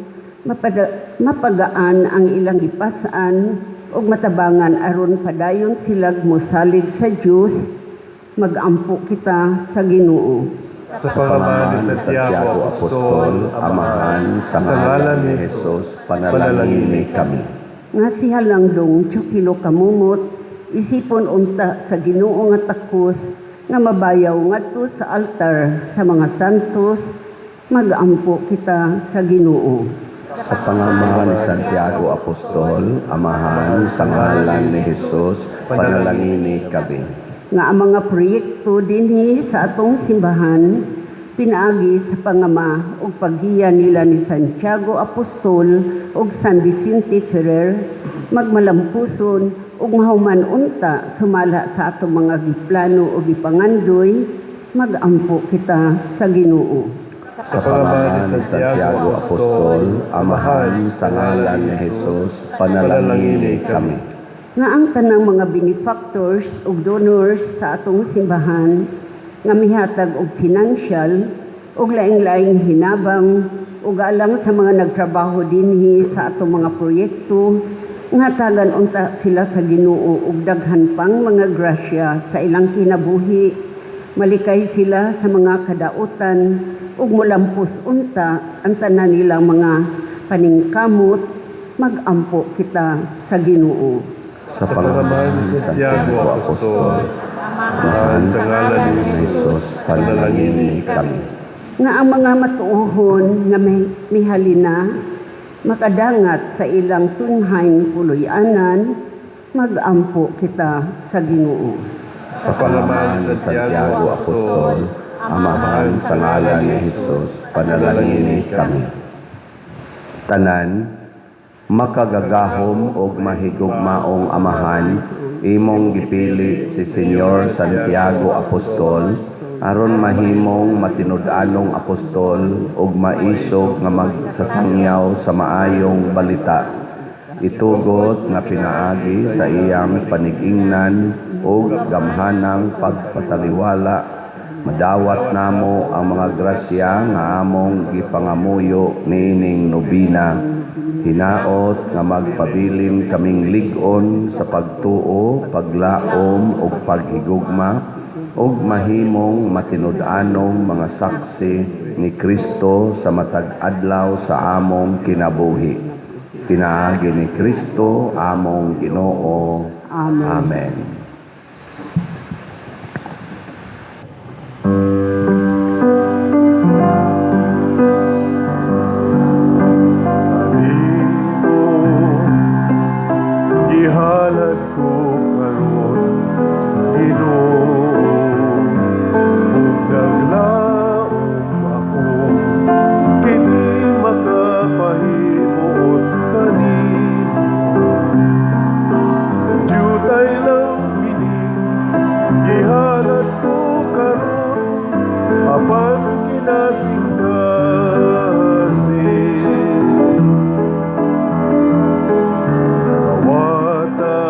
mapagaan ang ilang gipas-an ug matabangan aron padayon silag mosalig sa Dios, magampo kita sa Ginoo. Sa pangama ni Santiago Apostol, Amahan, sa ngalan ni Jesus, panalangini kami. Nga si Halangdong Teofilo Camomot isipon unta sa Ginoo nga takos nga mabayaw ngadto sa altar sa mga santos, magampo kita sa Ginoo. Sa pangamahan ni Santiago Apostol, Amahan, sa ngalan ni Jesus, panalangini kami. Nga ang mga proyekto dinhi sa atong simbahan pinaagi sa pangama ug paggiya nila ni Santiago Apostol ug San Vicente Ferrer magmalampuson ug mahuman unta sumala sa atong mga giplano ug gipangandoy, magampo kita sa Ginoo. Sa pangamahan ni Santiago Apostol, Amahan, sa ngalan ni Jesus, panalangini kami. Nga ang tanang mga benefactors ug donors sa atong simbahan nga mihatag og financial ug laing-laing hinabang ug alang sa mga nagtrabaho dinhi sa atong mga proyekto, nga hatagan unta sila sa Ginoo og daghan pang mga grasya sa ilang kinabuhi, malikay sila sa mga kadautan ug molampos unta ang tanan nilang mga paningkamot, magampo kita sa Ginoo. Sa pangamahan ni Santiago Apostol, Amahan, sa ngalan ni Jesus, panalangini kami. Nga ang mga matuohon nga mihalina makadangat sa ilang tunhaing puloy-anan, magampo kita sa Ginoo. Sa pangamahan ni Santiago Apostol, Amahan, sa ngalan ni Jesus, panalangini kami. Tanan, makagagahom og mahigugmaong Amahan, imong gipili si Senyor Santiago Apostol aron mahimong matinud-anong apostol ug maisog nga magsasangyaw sa maayong balita. Itugot nga pinaagi sa iyang panigingnan ug gamhanang pagpataliwala, Madawat namo ang mga grasya nga among gipangamuyo niining nobina. Hinaot nga magpabilin kaming lig-on sa pagtuo, paglaom ug paghigugma ug mahimong matinud-anong mga saksi ni Kristo sa matag adlaw sa among kinabuhi. Pinaagi ni Kristo among Ginoo. Amen. Amen. Kanimo gihalad ko karon, Ginoo, ug naglaom ako kini makapahimuot kanimo. Diutay lang kini gihalad ko karon, apan kinasingkasing. Kawata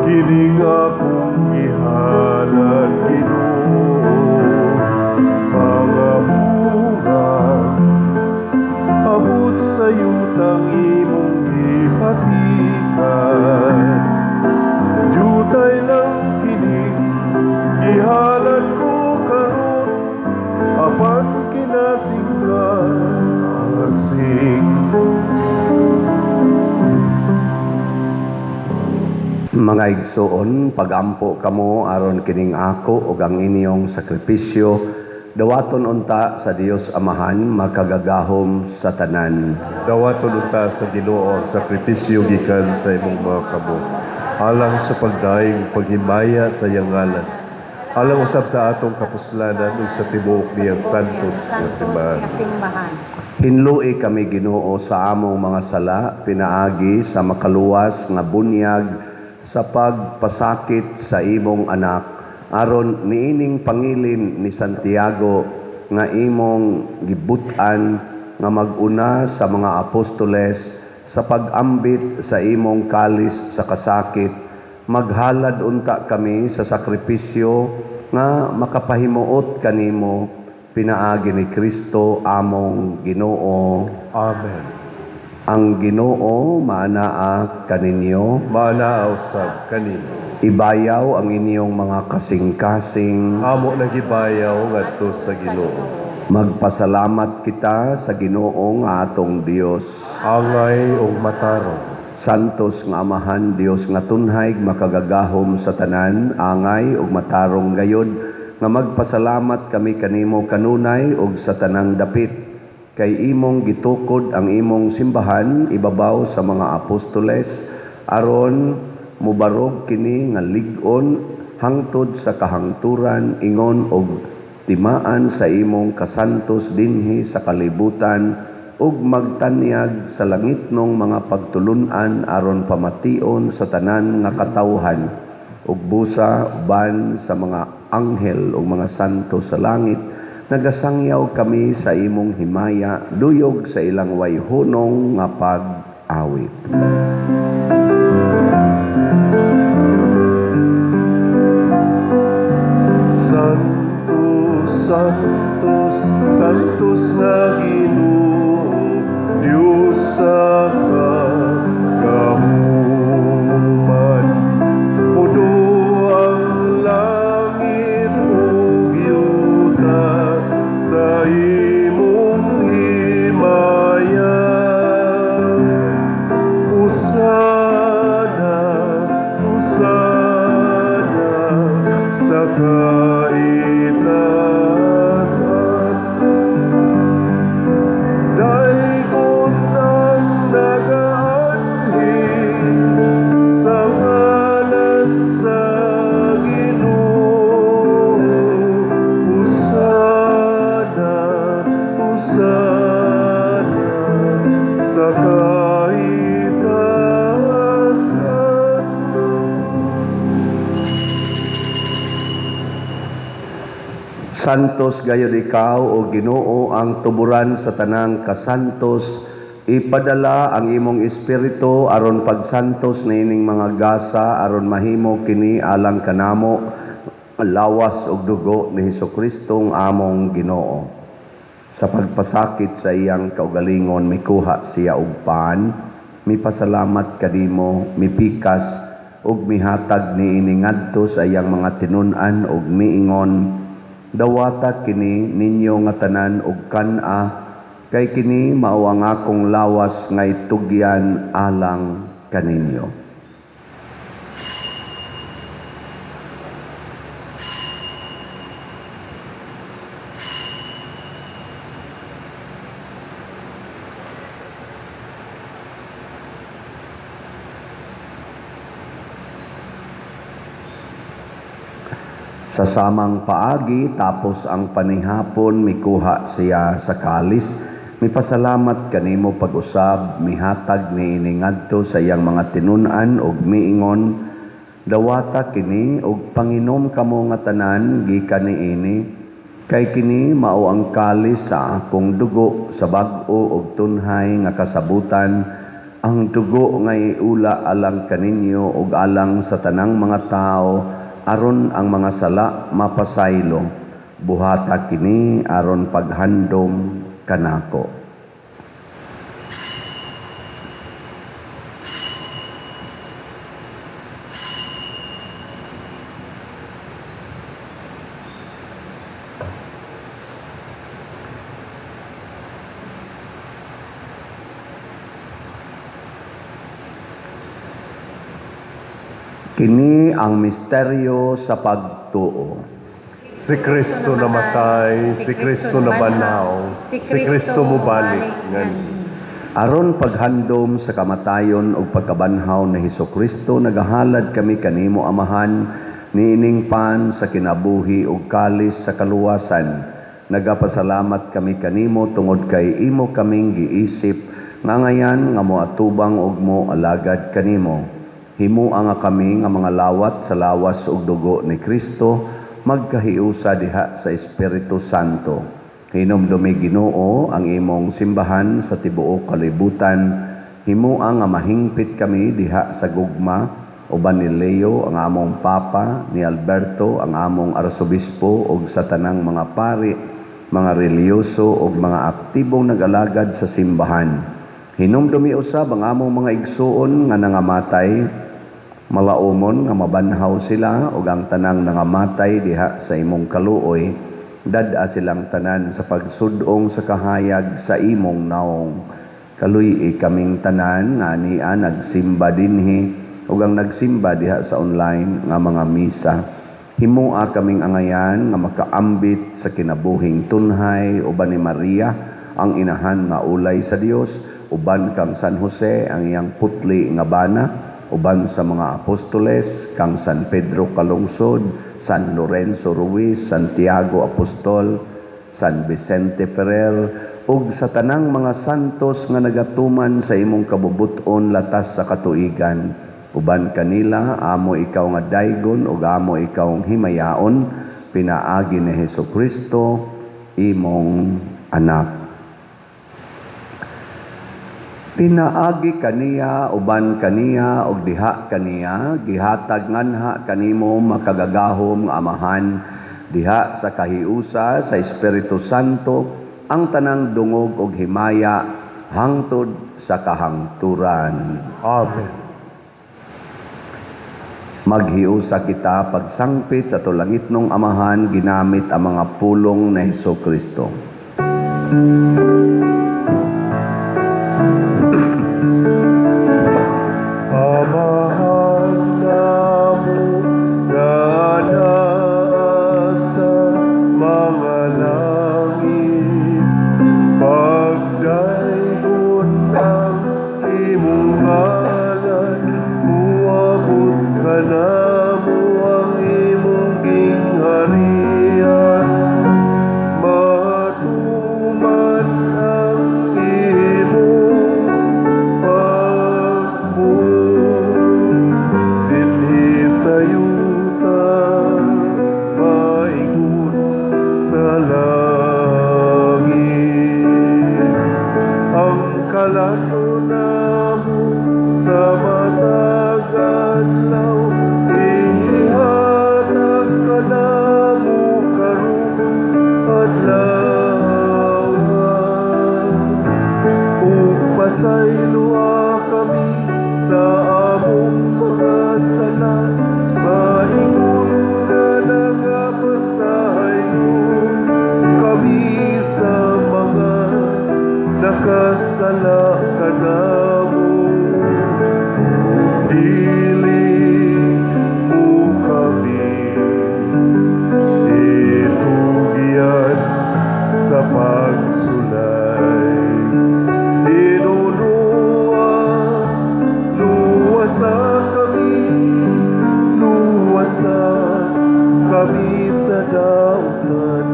kining akong gihalad, Ginoo, mga bunga abot sa yutang imong gipatikan. Diutay lang kini gihalad ko karon, apan kinasingkasing. Mga igsoon, pagampo kamo aron kining ako ug ang inyong sakripisyo dawaton unta sa Dios Amahan makagagahom sa tanan. Dawaton unta sa Ginoo ang sakripisyo gikan sa imong mga kamot, alang sa pagdaig paghimaya sa iyang ngalan, alang usab sa atong kapuslanan ug sa tibuok niyang santos nga simbahan. Nga simbahan. Hinlui kami, Ginoo, sa among mga sala pinaagi sa makaluwas nga bunyag sa pagpasakit sa imong anak, aron niining pangilin ni Santiago nga imong gibut-an nga mag-una sa mga apostoles sa pag-ambit sa imong kalis sa kasakit, maghalad unta kami sa sakripisyo nga makapahimuot kanimo pinaagi ni Kristo among Ginoo. Amen. Ang Ginoo maanaa kaninyo. Maanaa usab kanimo. Ibayaw ang inyong mga kasing-kasing. Amo nang gibayaw ngadto sa Ginoo. Magpasalamat kita sa Ginoo nga atong Dios. Angay ug matarong. Santos nga Amahan, Dios nga tunhay, makagagahom sa tanan, angay ug matarong gayod nga magpasalamat kami kanimo kanunay ug sa tanang dapit, kay imong gitukod ang imong simbahan ibabaw sa mga apostoles aron mubarog kini nga lig-on hangtod sa kahangturan ingon og timaan sa imong kasantos dinhi sa kalibutan ug magtanyag sa langitnong mga pagtulun-an aron pamation sa tanan nga katawhan ug busa uban sa mga anghel ug mga santo sa langit, nagasangyaw kami sa imong himaya duyog sa ilang wayhunong nga pag-awit. Santos, Santos, Santos nga Ginoo, Dios sa kagahuman. Puno ang langit ug yuta sa imong himaya. Hosana, Hosana sa kaitaasan. Daygon ang nagaanhi sa ngalan sa Ginoo. Hosana, Hosana sa kaitaasan. Santos gayud ikaw, o Ginoo, ang tuburan sa tanang kasantos. Ipadala ang imong espiritu aron pagsantos niining mga gasa aron mahimo kini alang kanamo Lawas ug dugo ni Hesukristo ang among Ginoo. Sa pagpasakit sa iyang kaugalingon, mikuha siya og pan, mipasalamat kanimo, mipikas ug mihatag niini ngadto sa iyang mga tinun-an ug miingon: "Dawata kini ninyo nga tanan ug kan-a, kay kini mao ang akong lawas nga itugyan alang kaninyo." Sa samang paagi, tapos ang panihapon, mikuha siya sa kalis, mipasalamat kanimo pag-usab, mihatag niini ngadto sa iyang mga tinun-an ug miingon: "Dawata kini ug panginom kamo nga tanan gikan niini, kay kini mao ang kalis sa akong dugo sa bag-o ug tunhay nga kasabutan, ang dugo nga iula alang kaninyo ug alang sa tanang mga tawo aron ang mga sala mapasaylo. Buhata kini aron paghandom kanako." Kini ang misteryo sa pagtuo. Si Kristo namatay, si Kristo nabanhaw, si Kristo mubalik nganhi. Aron paghandom sa kamatayon ug pagkabanhaw ni Hesukristo, nagahalad kami kanimo, Amahan, niining pan sa kinabuhi ug kalis sa kaluwasan. Nagapasalamat kami kanimo tungod kay imo kaming giisip nga ngayan nga moatubang ug mo alagad kanimo. Himua nga kami nga mga lawat sa lawas ug dugo ni Kristo magkahiusa diha sa Espiritu Santo. Hinumdumi, Ginoo, ang imong simbahan sa tibuok kalibutan. Himua nga mahingpit kami diha sa gugma uban ni Leo ang among Papa, ni Alberto ang among Arsobispo ug sa tanang mga pari, mga relihiyoso ug mga aktibong nag-alagad sa simbahan. Hinumdumi usab ang among mga igsuon nga nangamatay, malaumon nga mabanhaw sila ug ang tanang nangamatay diha sa imong kaluoy, dad-a silang tanan sa pagsud-ong sa kahayag sa imong naong. Kaluy-i kaming tanan nga ania nagsimba dinhi ug ang nagsimba diha sa online nga mga misa. Himua kaming angayan nga makaambit sa kinabuhing tunhay uban ni Maria ang inahan nga ulay sa Dios, uban kang San Jose ang iyang putli nga bana, uban sa mga apostoles kang San Pedro Calungsod, San Lorenzo Ruiz, Santiago Apostol, San Vicente Ferrer, ug sa tanang mga santos nga nagatuman sa imong kabubut-on latas sa katuigan. Uban kanila amo ikaw nga daygon ug amo ikaw himayaon, pinaagi ni Hesukristo imong anak. Pinaagi kaniya, uban kaniya, ug diha kaniya, gihatag nganha kanimo makagagahom nga Amahan, diha sa kahiusa sa Espiritu Santo, ang tanang dungog ug himaya hangtod sa kahangturan. Amen. Maghiusa kita pagsangpit sa tulangitnong Amahan ginamit ang mga pulong ni Hesukristo. Amahan namo nga naa sa mga langit, pagdaygon ang imong ngalan, muabot kanamo ang imong gingharian, matuman ang imong pagbuot dinhi sa yuta maingon sa langit. Ang kalato namo sa matag adlaw, ihatag kanamo. Pasayloa kami sa among mga sala, maingon nga nagapasaylo kami sa mga nakasala kanamo. Dili mo kami itugyan sa pagsulay. Hinunoa, luwasa kami, luwasa kami sa dautan.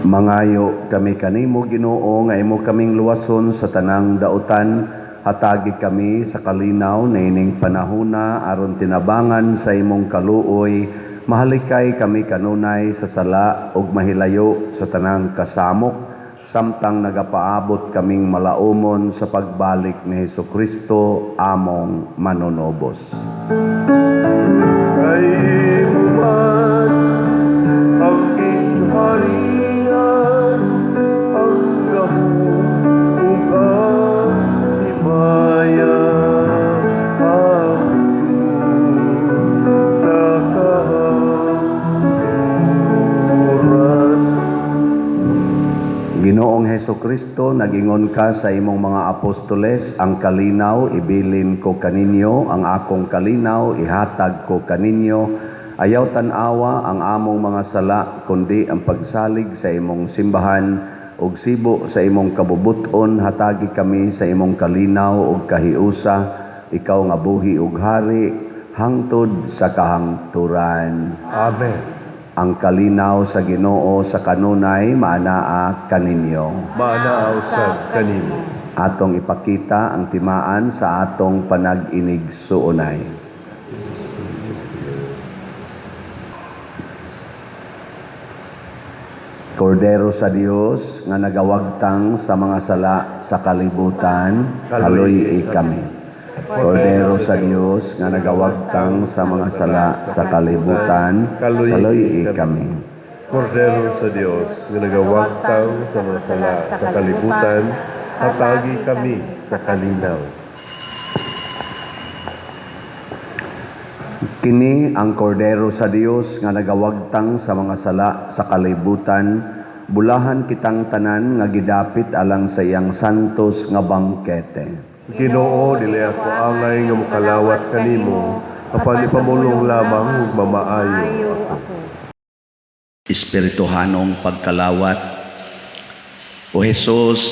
Mangayo kami kanimo, Ginoo, nga imo kaming luwason sa tanang dautan. Hatagi kami sa kalinaw niining panahuna aron tinabangan sa imong kaluoy, mahalikay kami kanunay sa sala ug mahilayo sa tanang kasamok samtang nagapaabot kaming malaumon sa pagbalik ni Hesukristo among manunobos. Kay imo man ang gingharian, ang gahom ug ang himaya, hangtod sa kahangturan. Ginoong Hesukristo, nagingon ka sa imong mga apostoles, "Ang kalinaw ibilin ko kaninyo, ang akong kalinaw ihatag ko kaninyo." Ayaw tan-awa ang among mga sala, kundi ang pagsalig sa imong simbahan, ug sibo sa imong kabubuton, hatagi kami sa imong kalinaw ug kahiusa, ikaw nga buhi ug hari hangtod sa kahangturan. Amen. Ang kalinaw sa Ginoo sa kanunay maanaa kaninyo. Maanaa usab kanimo. Atong ipakita ang timaan sa atong panag-inigsuonay. Kordero sa Dios nga nagawagtang sa mga sala sa kalibutan, kaluy kami. Kordero sa Dios nga nagawagtang sa mga sala sa kalibutan, kaluy kami. Kordero sa Dios nga nagawagtang sa mga sala sa kalibutan, hatagi kami sa kalinaw. Kini ang Kordero sa Dios nga nagawagtang sa mga sala sa kalibutan, bulahan kitang tanan nga gidapit alang sa iyang santos nga bangkete. Ginoo, dili ako angay nga mokalawat kanimo, apan ipamulong lamang ug mamaayo ako. Espirituhanong pagkalawat. O Hesus,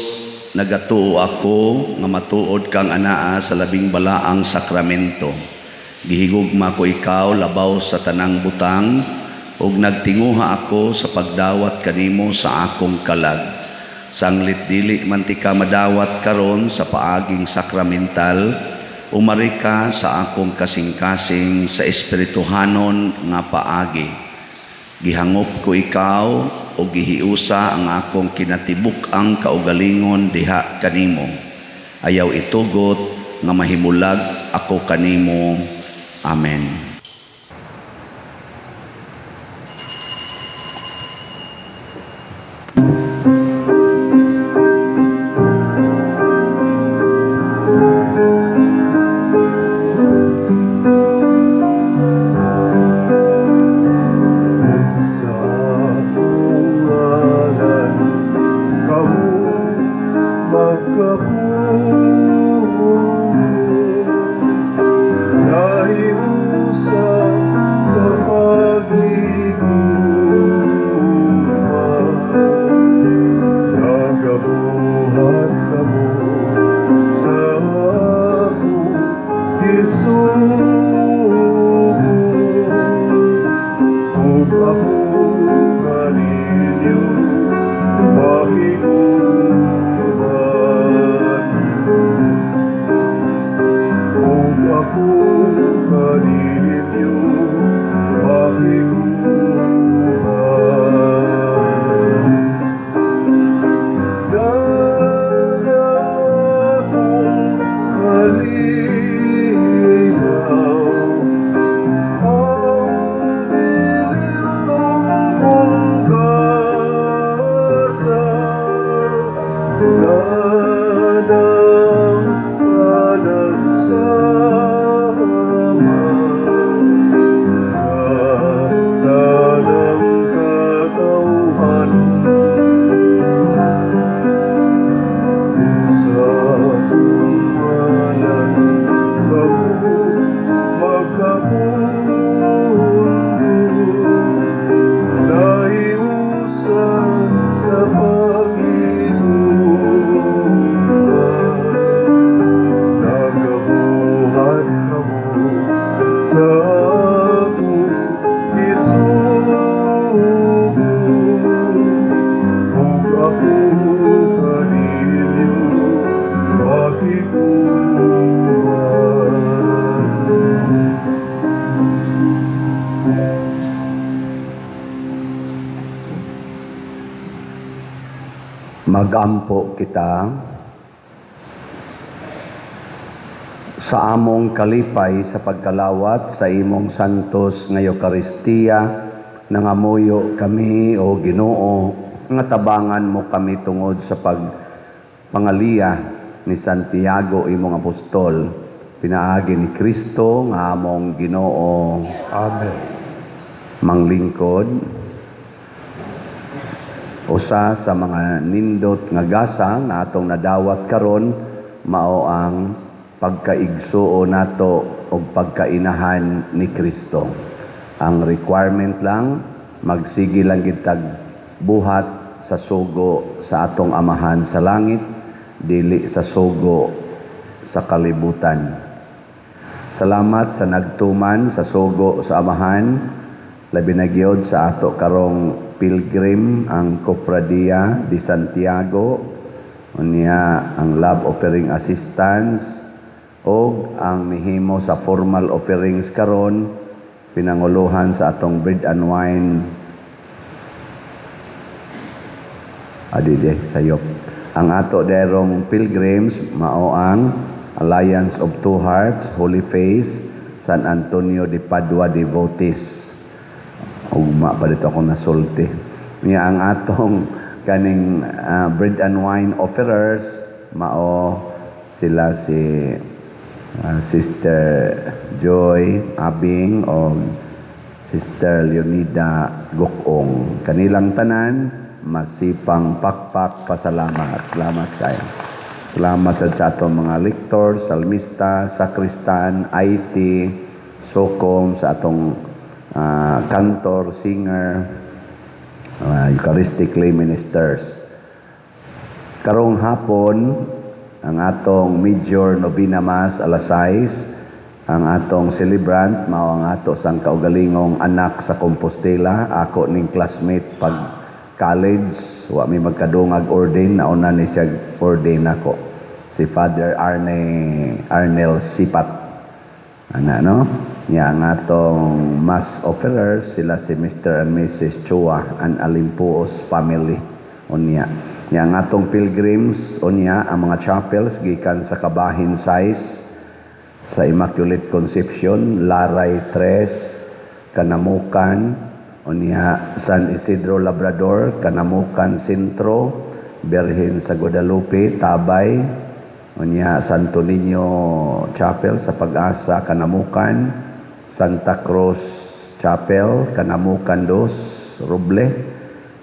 nagatuo ako nga matuod kang anaa sa labing balaang sakramento. Gihigugma ko ikaw labaw sa tanang butang, ug nagtinguha ako sa pagdawat kanimo sa akong kalag. Sanglit dili man tika madawat karon sa paaging sakramental, umari ka sa akong kasing-kasing sa espirituhanon nga paagi. Gihangop ko ikaw o gihiusa ang akong kinatibuk-ang kaugalingon diha kanimo. Ayaw itugot nga mahimulag ako kanimo. Amen. Sa akong ngalan, kamo magkapundo. Nahiusa Palikuman. Magampo kita. Sa among kalipay sa pagkalawat sa imong santos nga Eukaristiya, nangamuyo kami, o Ginoo, nga tabangan mo kami tungod sa pagpangaliya ni Santiago, imong apostol, pinaagi ni Kristo nga among Ginoo. Amen. Manglingkod, usa sa mga nindot nga gasa nga atong nadawat karon mao ang pagkaigsuo nato og pagkainahan ni Kristo. Ang requirement lang, magsige lang kitag buhat sa sugo sa atong Amahan sa langit, dili sa sugo sa kalibutan. Salamat sa nagtuman sa sugo sa Amahan, labi na gyud sa ato karong pilgrim, ang Cofradia de Santiago, unya ang Love Offering Assistance og ang mihimo sa formal offerings karon, pinanguluhan sa atong bread and wine adide sayop. Ang ato derong pilgrims mao ang Alliance of Two Hearts, Holy Face, San Antonio de Padua Devotees. Ugma pa dito ako nasulti. Niya ang atong kaning bread and wine offerers mao sila si Sister Joy Abing o Sister Leonida Gokong. Kanilang tanan masipang pakpak pasalamat. Salamat kayo. Salamat sa atong mga lector, salmista, sakristan, IT, SOCOM, sa atong cantor, singer, Eucharistic lay ministers. Karong hapon, ang atong major novena mass alas 6, ang atong celebrant mao ang ato sang kaugalingong anak sa Compostela, ako ning classmate pag college, wa mi magkadungag ordain, nauna ni siya ordain nako, si Father Arne Arnel Sipat. Ana no? Nya ang atong mass offerers sila si Mr. and Mrs. Chua and Alimpuos family unya. Nya ang atong pilgrims unya ang mga chapels gikan sa Kabahin size sa Immaculate Conception, Laray 3, Kanamukan, unya San Isidro Labrador, Kanamukan Sentro, Birhen sa Guadalupe, Tabay, unya Santo Niño Chapel sa Pag-asa, Kanamukan, Santa Cruz Chapel, Kanamukan 2, Roble,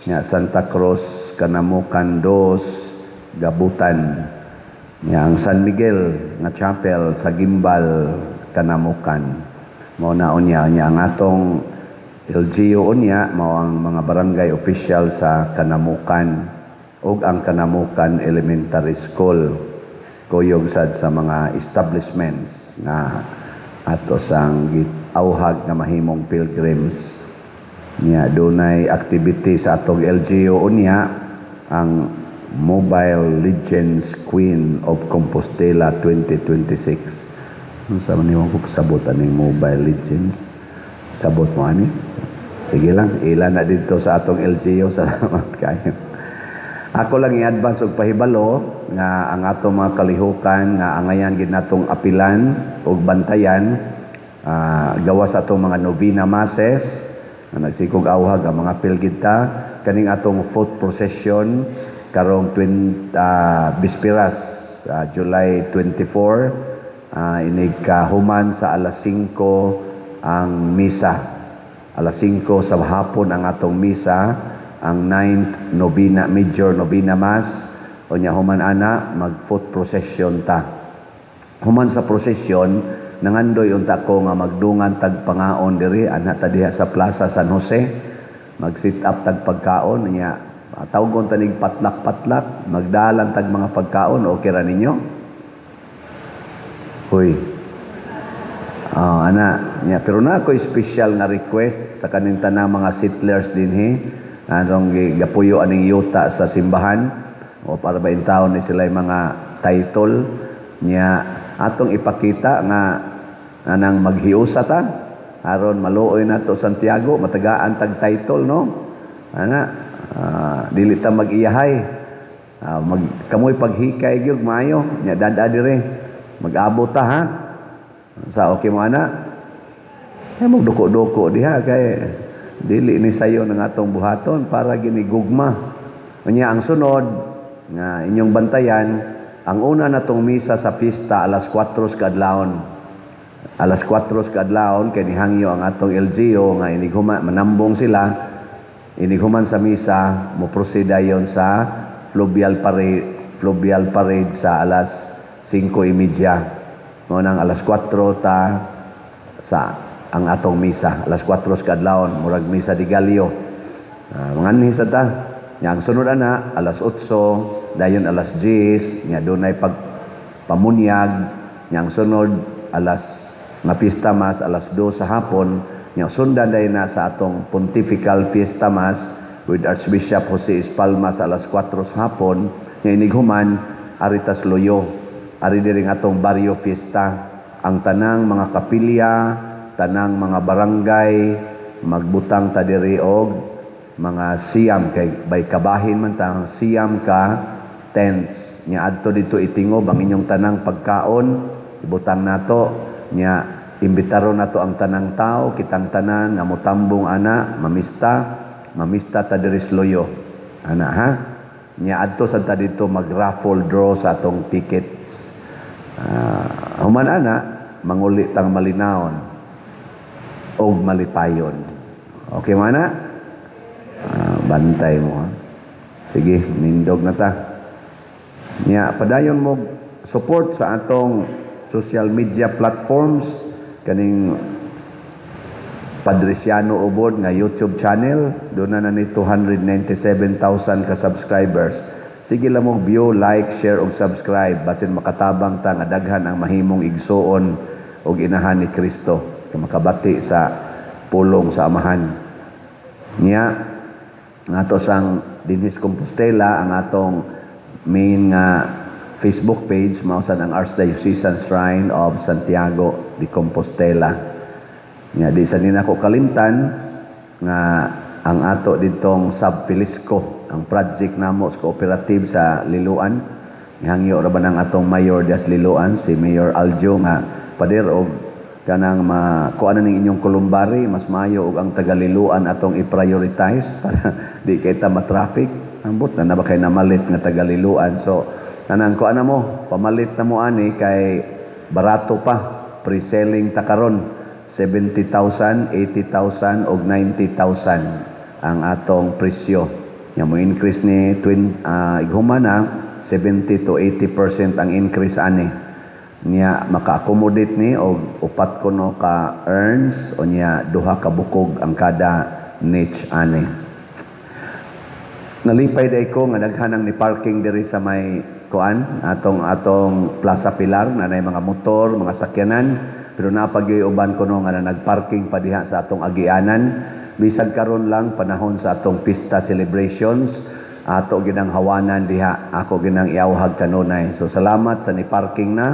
nya Santa Cruz, Kanamukan 2, Gabutan. Nya ang San Miguel nga Chapel sa Gimbal, Kanamukan. Mao na unya. Nya ang atong LGU unya mao ang mga barangay official sa Kanamukan ug ang Kanamukan Elementary School, kuyog sad sa mga establishments nga ato sang giauhag nga mahimong pilgrims. Nya dunay activity sa atong LGU unya, ang Mobile Legends Queen of Compostela 2026. Unsa man nimo ko pasabot aning Mobile Legends? Sabot mo ani? Sige lang, ila na dito sa atong LGU. Salamat kayo. Ako lang i-advance og pahibalo nga ang atong mga kalihukan nga angayan gid natong apilan ug bantayan, gawas atong mga novena masses nga nagsikog awhag ang mga pilgita kaning atong foot procession karong bispiras, July 24, inig kahuman sa alas 5 ang misa. Alas 5 sa hapon ang atong misa, ang 9th novena, major novena mass. Unya human ana mag foot procession ta. Human sa procession, nangandoy unta ko nga magdungan tag pangaon diri ana ta diha sa Plaza San Jose. Mag sit up tag pagkaon, nya tawgon tanig patlak-patlak, magdalan tag mga pagkaon, okay ra ninyo? Hoy. Ana, nya pero na ako special nga request sa kaning tanang mga settlers dinhi anong gapuyo aning yuta sa simbahan o para ba intawon ni sila mga title. Nya atong ipakita nga anang maghiusa ta aron maluoy nato Santiago, matagaan tag title, no? Ana, dili ta mag-iyahay. Mag kamoy paghikay gyud maayo nya dada dire. Mag-abot ta, ha. Sa okay mo ana? Ay magduko-duko diha kay dili ni sayo ng atong buhaton para ginigugma. Unya ang sunod nga inyong bantayan, ang una natong misa sa pista, alas 4 sa kadlawon. Alas 4 sa kadlawon kay nihangyo ang atong LGU nga inighuma manambong sila. Inighuman sa misa, mo proceed dayon sa fluvial parade sa alas 5:30. Mao nang alas 4 ta sa ang atong misa, alas 4 sa kadlawon, murag misa de gallo. Manganhi sa ta. Nya ang sunod ana alas 8, dayon alas 10, nya dunay pag pamunyag, nya ang sunod alas nga pista mass, alas 2 sa hapon, nya sundan dayon na sa atong pontifical fiesta mass with Archbishop Jose Espalma sa alas 4 sa hapon, nya inighuman ari tas luyo. Ari diri ang atong barrio fiesta. Ang tanang mga kapilya, tanang mga barangay, magbutang ta diri og mga 9 kay bay kabahin man ta, 9 ka tents. Nya adto dito itingob ang inyong tanang pagkaon, ibutang nato. Nya imbitaron nato ang tanang tao, kitang tanan nga motambong ana, mamista, mamista ta diri sa luyo ana, ha. Nya adto sad ta dito mag raffle draw sa atong tickets. Human ana, manguli tang malinawon og malipayon. Okay man na? Bantay mo, ha. Sige, nindog na ta. Nya padayon mo support sa atong social media platforms, kaning Padriciano Ubod nga YouTube channel, doon na ni 297,000 ka subscribers. Sige lang mo view, like, share ug subscribe basin makatabang ta nga daghan ang mahimong igsuon ug inahan ni Kristo kay makabati sa pulong sa Amahan. Nya ato sang dinhis Compostela, ang atong main nga Facebook page mao sad ang Archdiocesan Shrine of Santiago de Compostela. Nya di sa nako kalimtan nga ang ato ditong Sub Felisco, ang project namo sa cooperative sa Liloan. Gihangyo ra ba ng atong mayor dias Liloan, si Mayor Aljo, nga pader og kanang makuha na ning inyong columbary, mas maayo og ang taga Liloan atong i-prioritize para di kay ta ma-traffic. Ambot na na ba kay namalit nga taga Liloan. So kanang kuha na mo, pamalit na mo ani kay barato pa, pre-selling ta karon, 70,000, 80,000 og 90,000 ang atong presyo. Nya mo increase ni twin ighuman na 70 to 80% ang increase ani. Nya maka-accommodate ni og upat kuno ka urns o nya duha ka bukog ang kada niche ani. Nalipay day ko nga daghan ang ni parking diri sa may kuan atong atong Plaza Pilar na nay mga motor, mga sakyanan, pero naa pa gyoy uban kuno nga na nagparking pa diha sa atong agianan. Bisan karon lang panahon sa atong pista celebrations, ato ginang hawanan diha, ako ginang iawhag kanunay. So salamat sa ni parking na.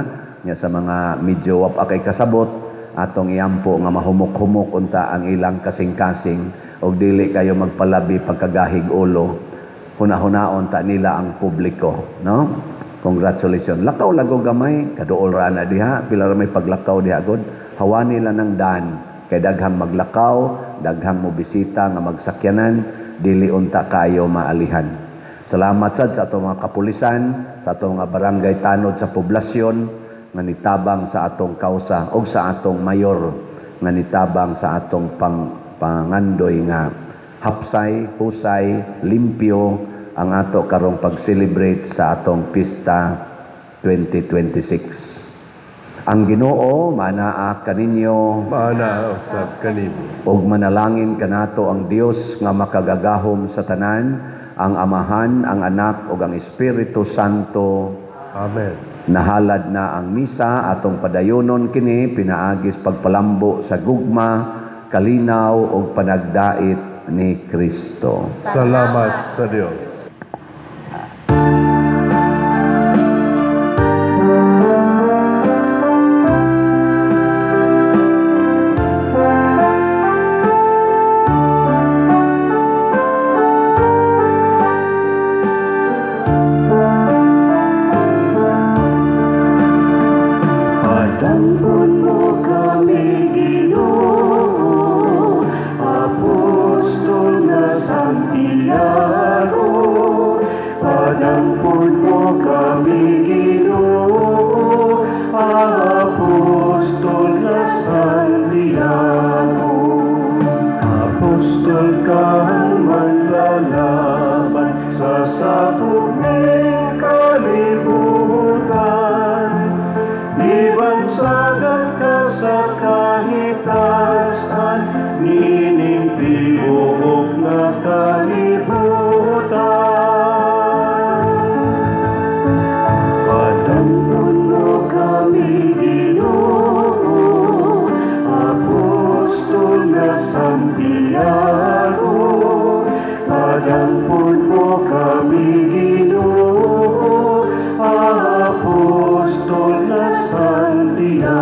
Nya sa mga medyo wa pa kay kasabot, atong iampo nga mahumok-humok unta ang ilang kasing-kasing og dili kayo magpalabi pagkagahig ulo. Huna-hunaon ta nila ang publiko, no? Congratulations. Lakaw lago gamay, kaduol ra na diha, pila ra may paglakaw diha god. Hawani lang ng dan kay daghang maglakaw, daghang mo bisita nga magsakyanan, dili unta kayo maalihan. Salamat sad sa atong mga kapulisan, sa atong mga barangay tanod sa poblasyon nga nitabang sa atong kausa ug sa atong mayor nga nitabang sa atong pangandoy nga hapsay, husay, limpyo ang ato karong pag-celebrate sa atong pista 2026. Ang Ginoo manaa kaninyo. Maanaa usab kanimo. Ug manalangin kanato ang Dios nga makagagahom sa tanan, ang Amahan, ang Anak ug ang Espiritu Santo. Amen. Nahalad na ang misa, atong padayonon kini pinaagis pagpalambo sa gugma, kalinaw ug panagdait ni Kristo. Salamat sa Dios. Padampon mo kami, Ginoo, Apostol nga Santiago. Padampon mo kami, Ginoo, Apostol nga Santiago. Apostol kang manlalaban sa sakop ning kalibutan. Gibansagan ka sa kahitasan nining tibuok nga kalibutan. Padampon mo kami, Ginoo, Apostol nga Santiago. Padampon mo kami, Ginoo, Apostol nga Santiago.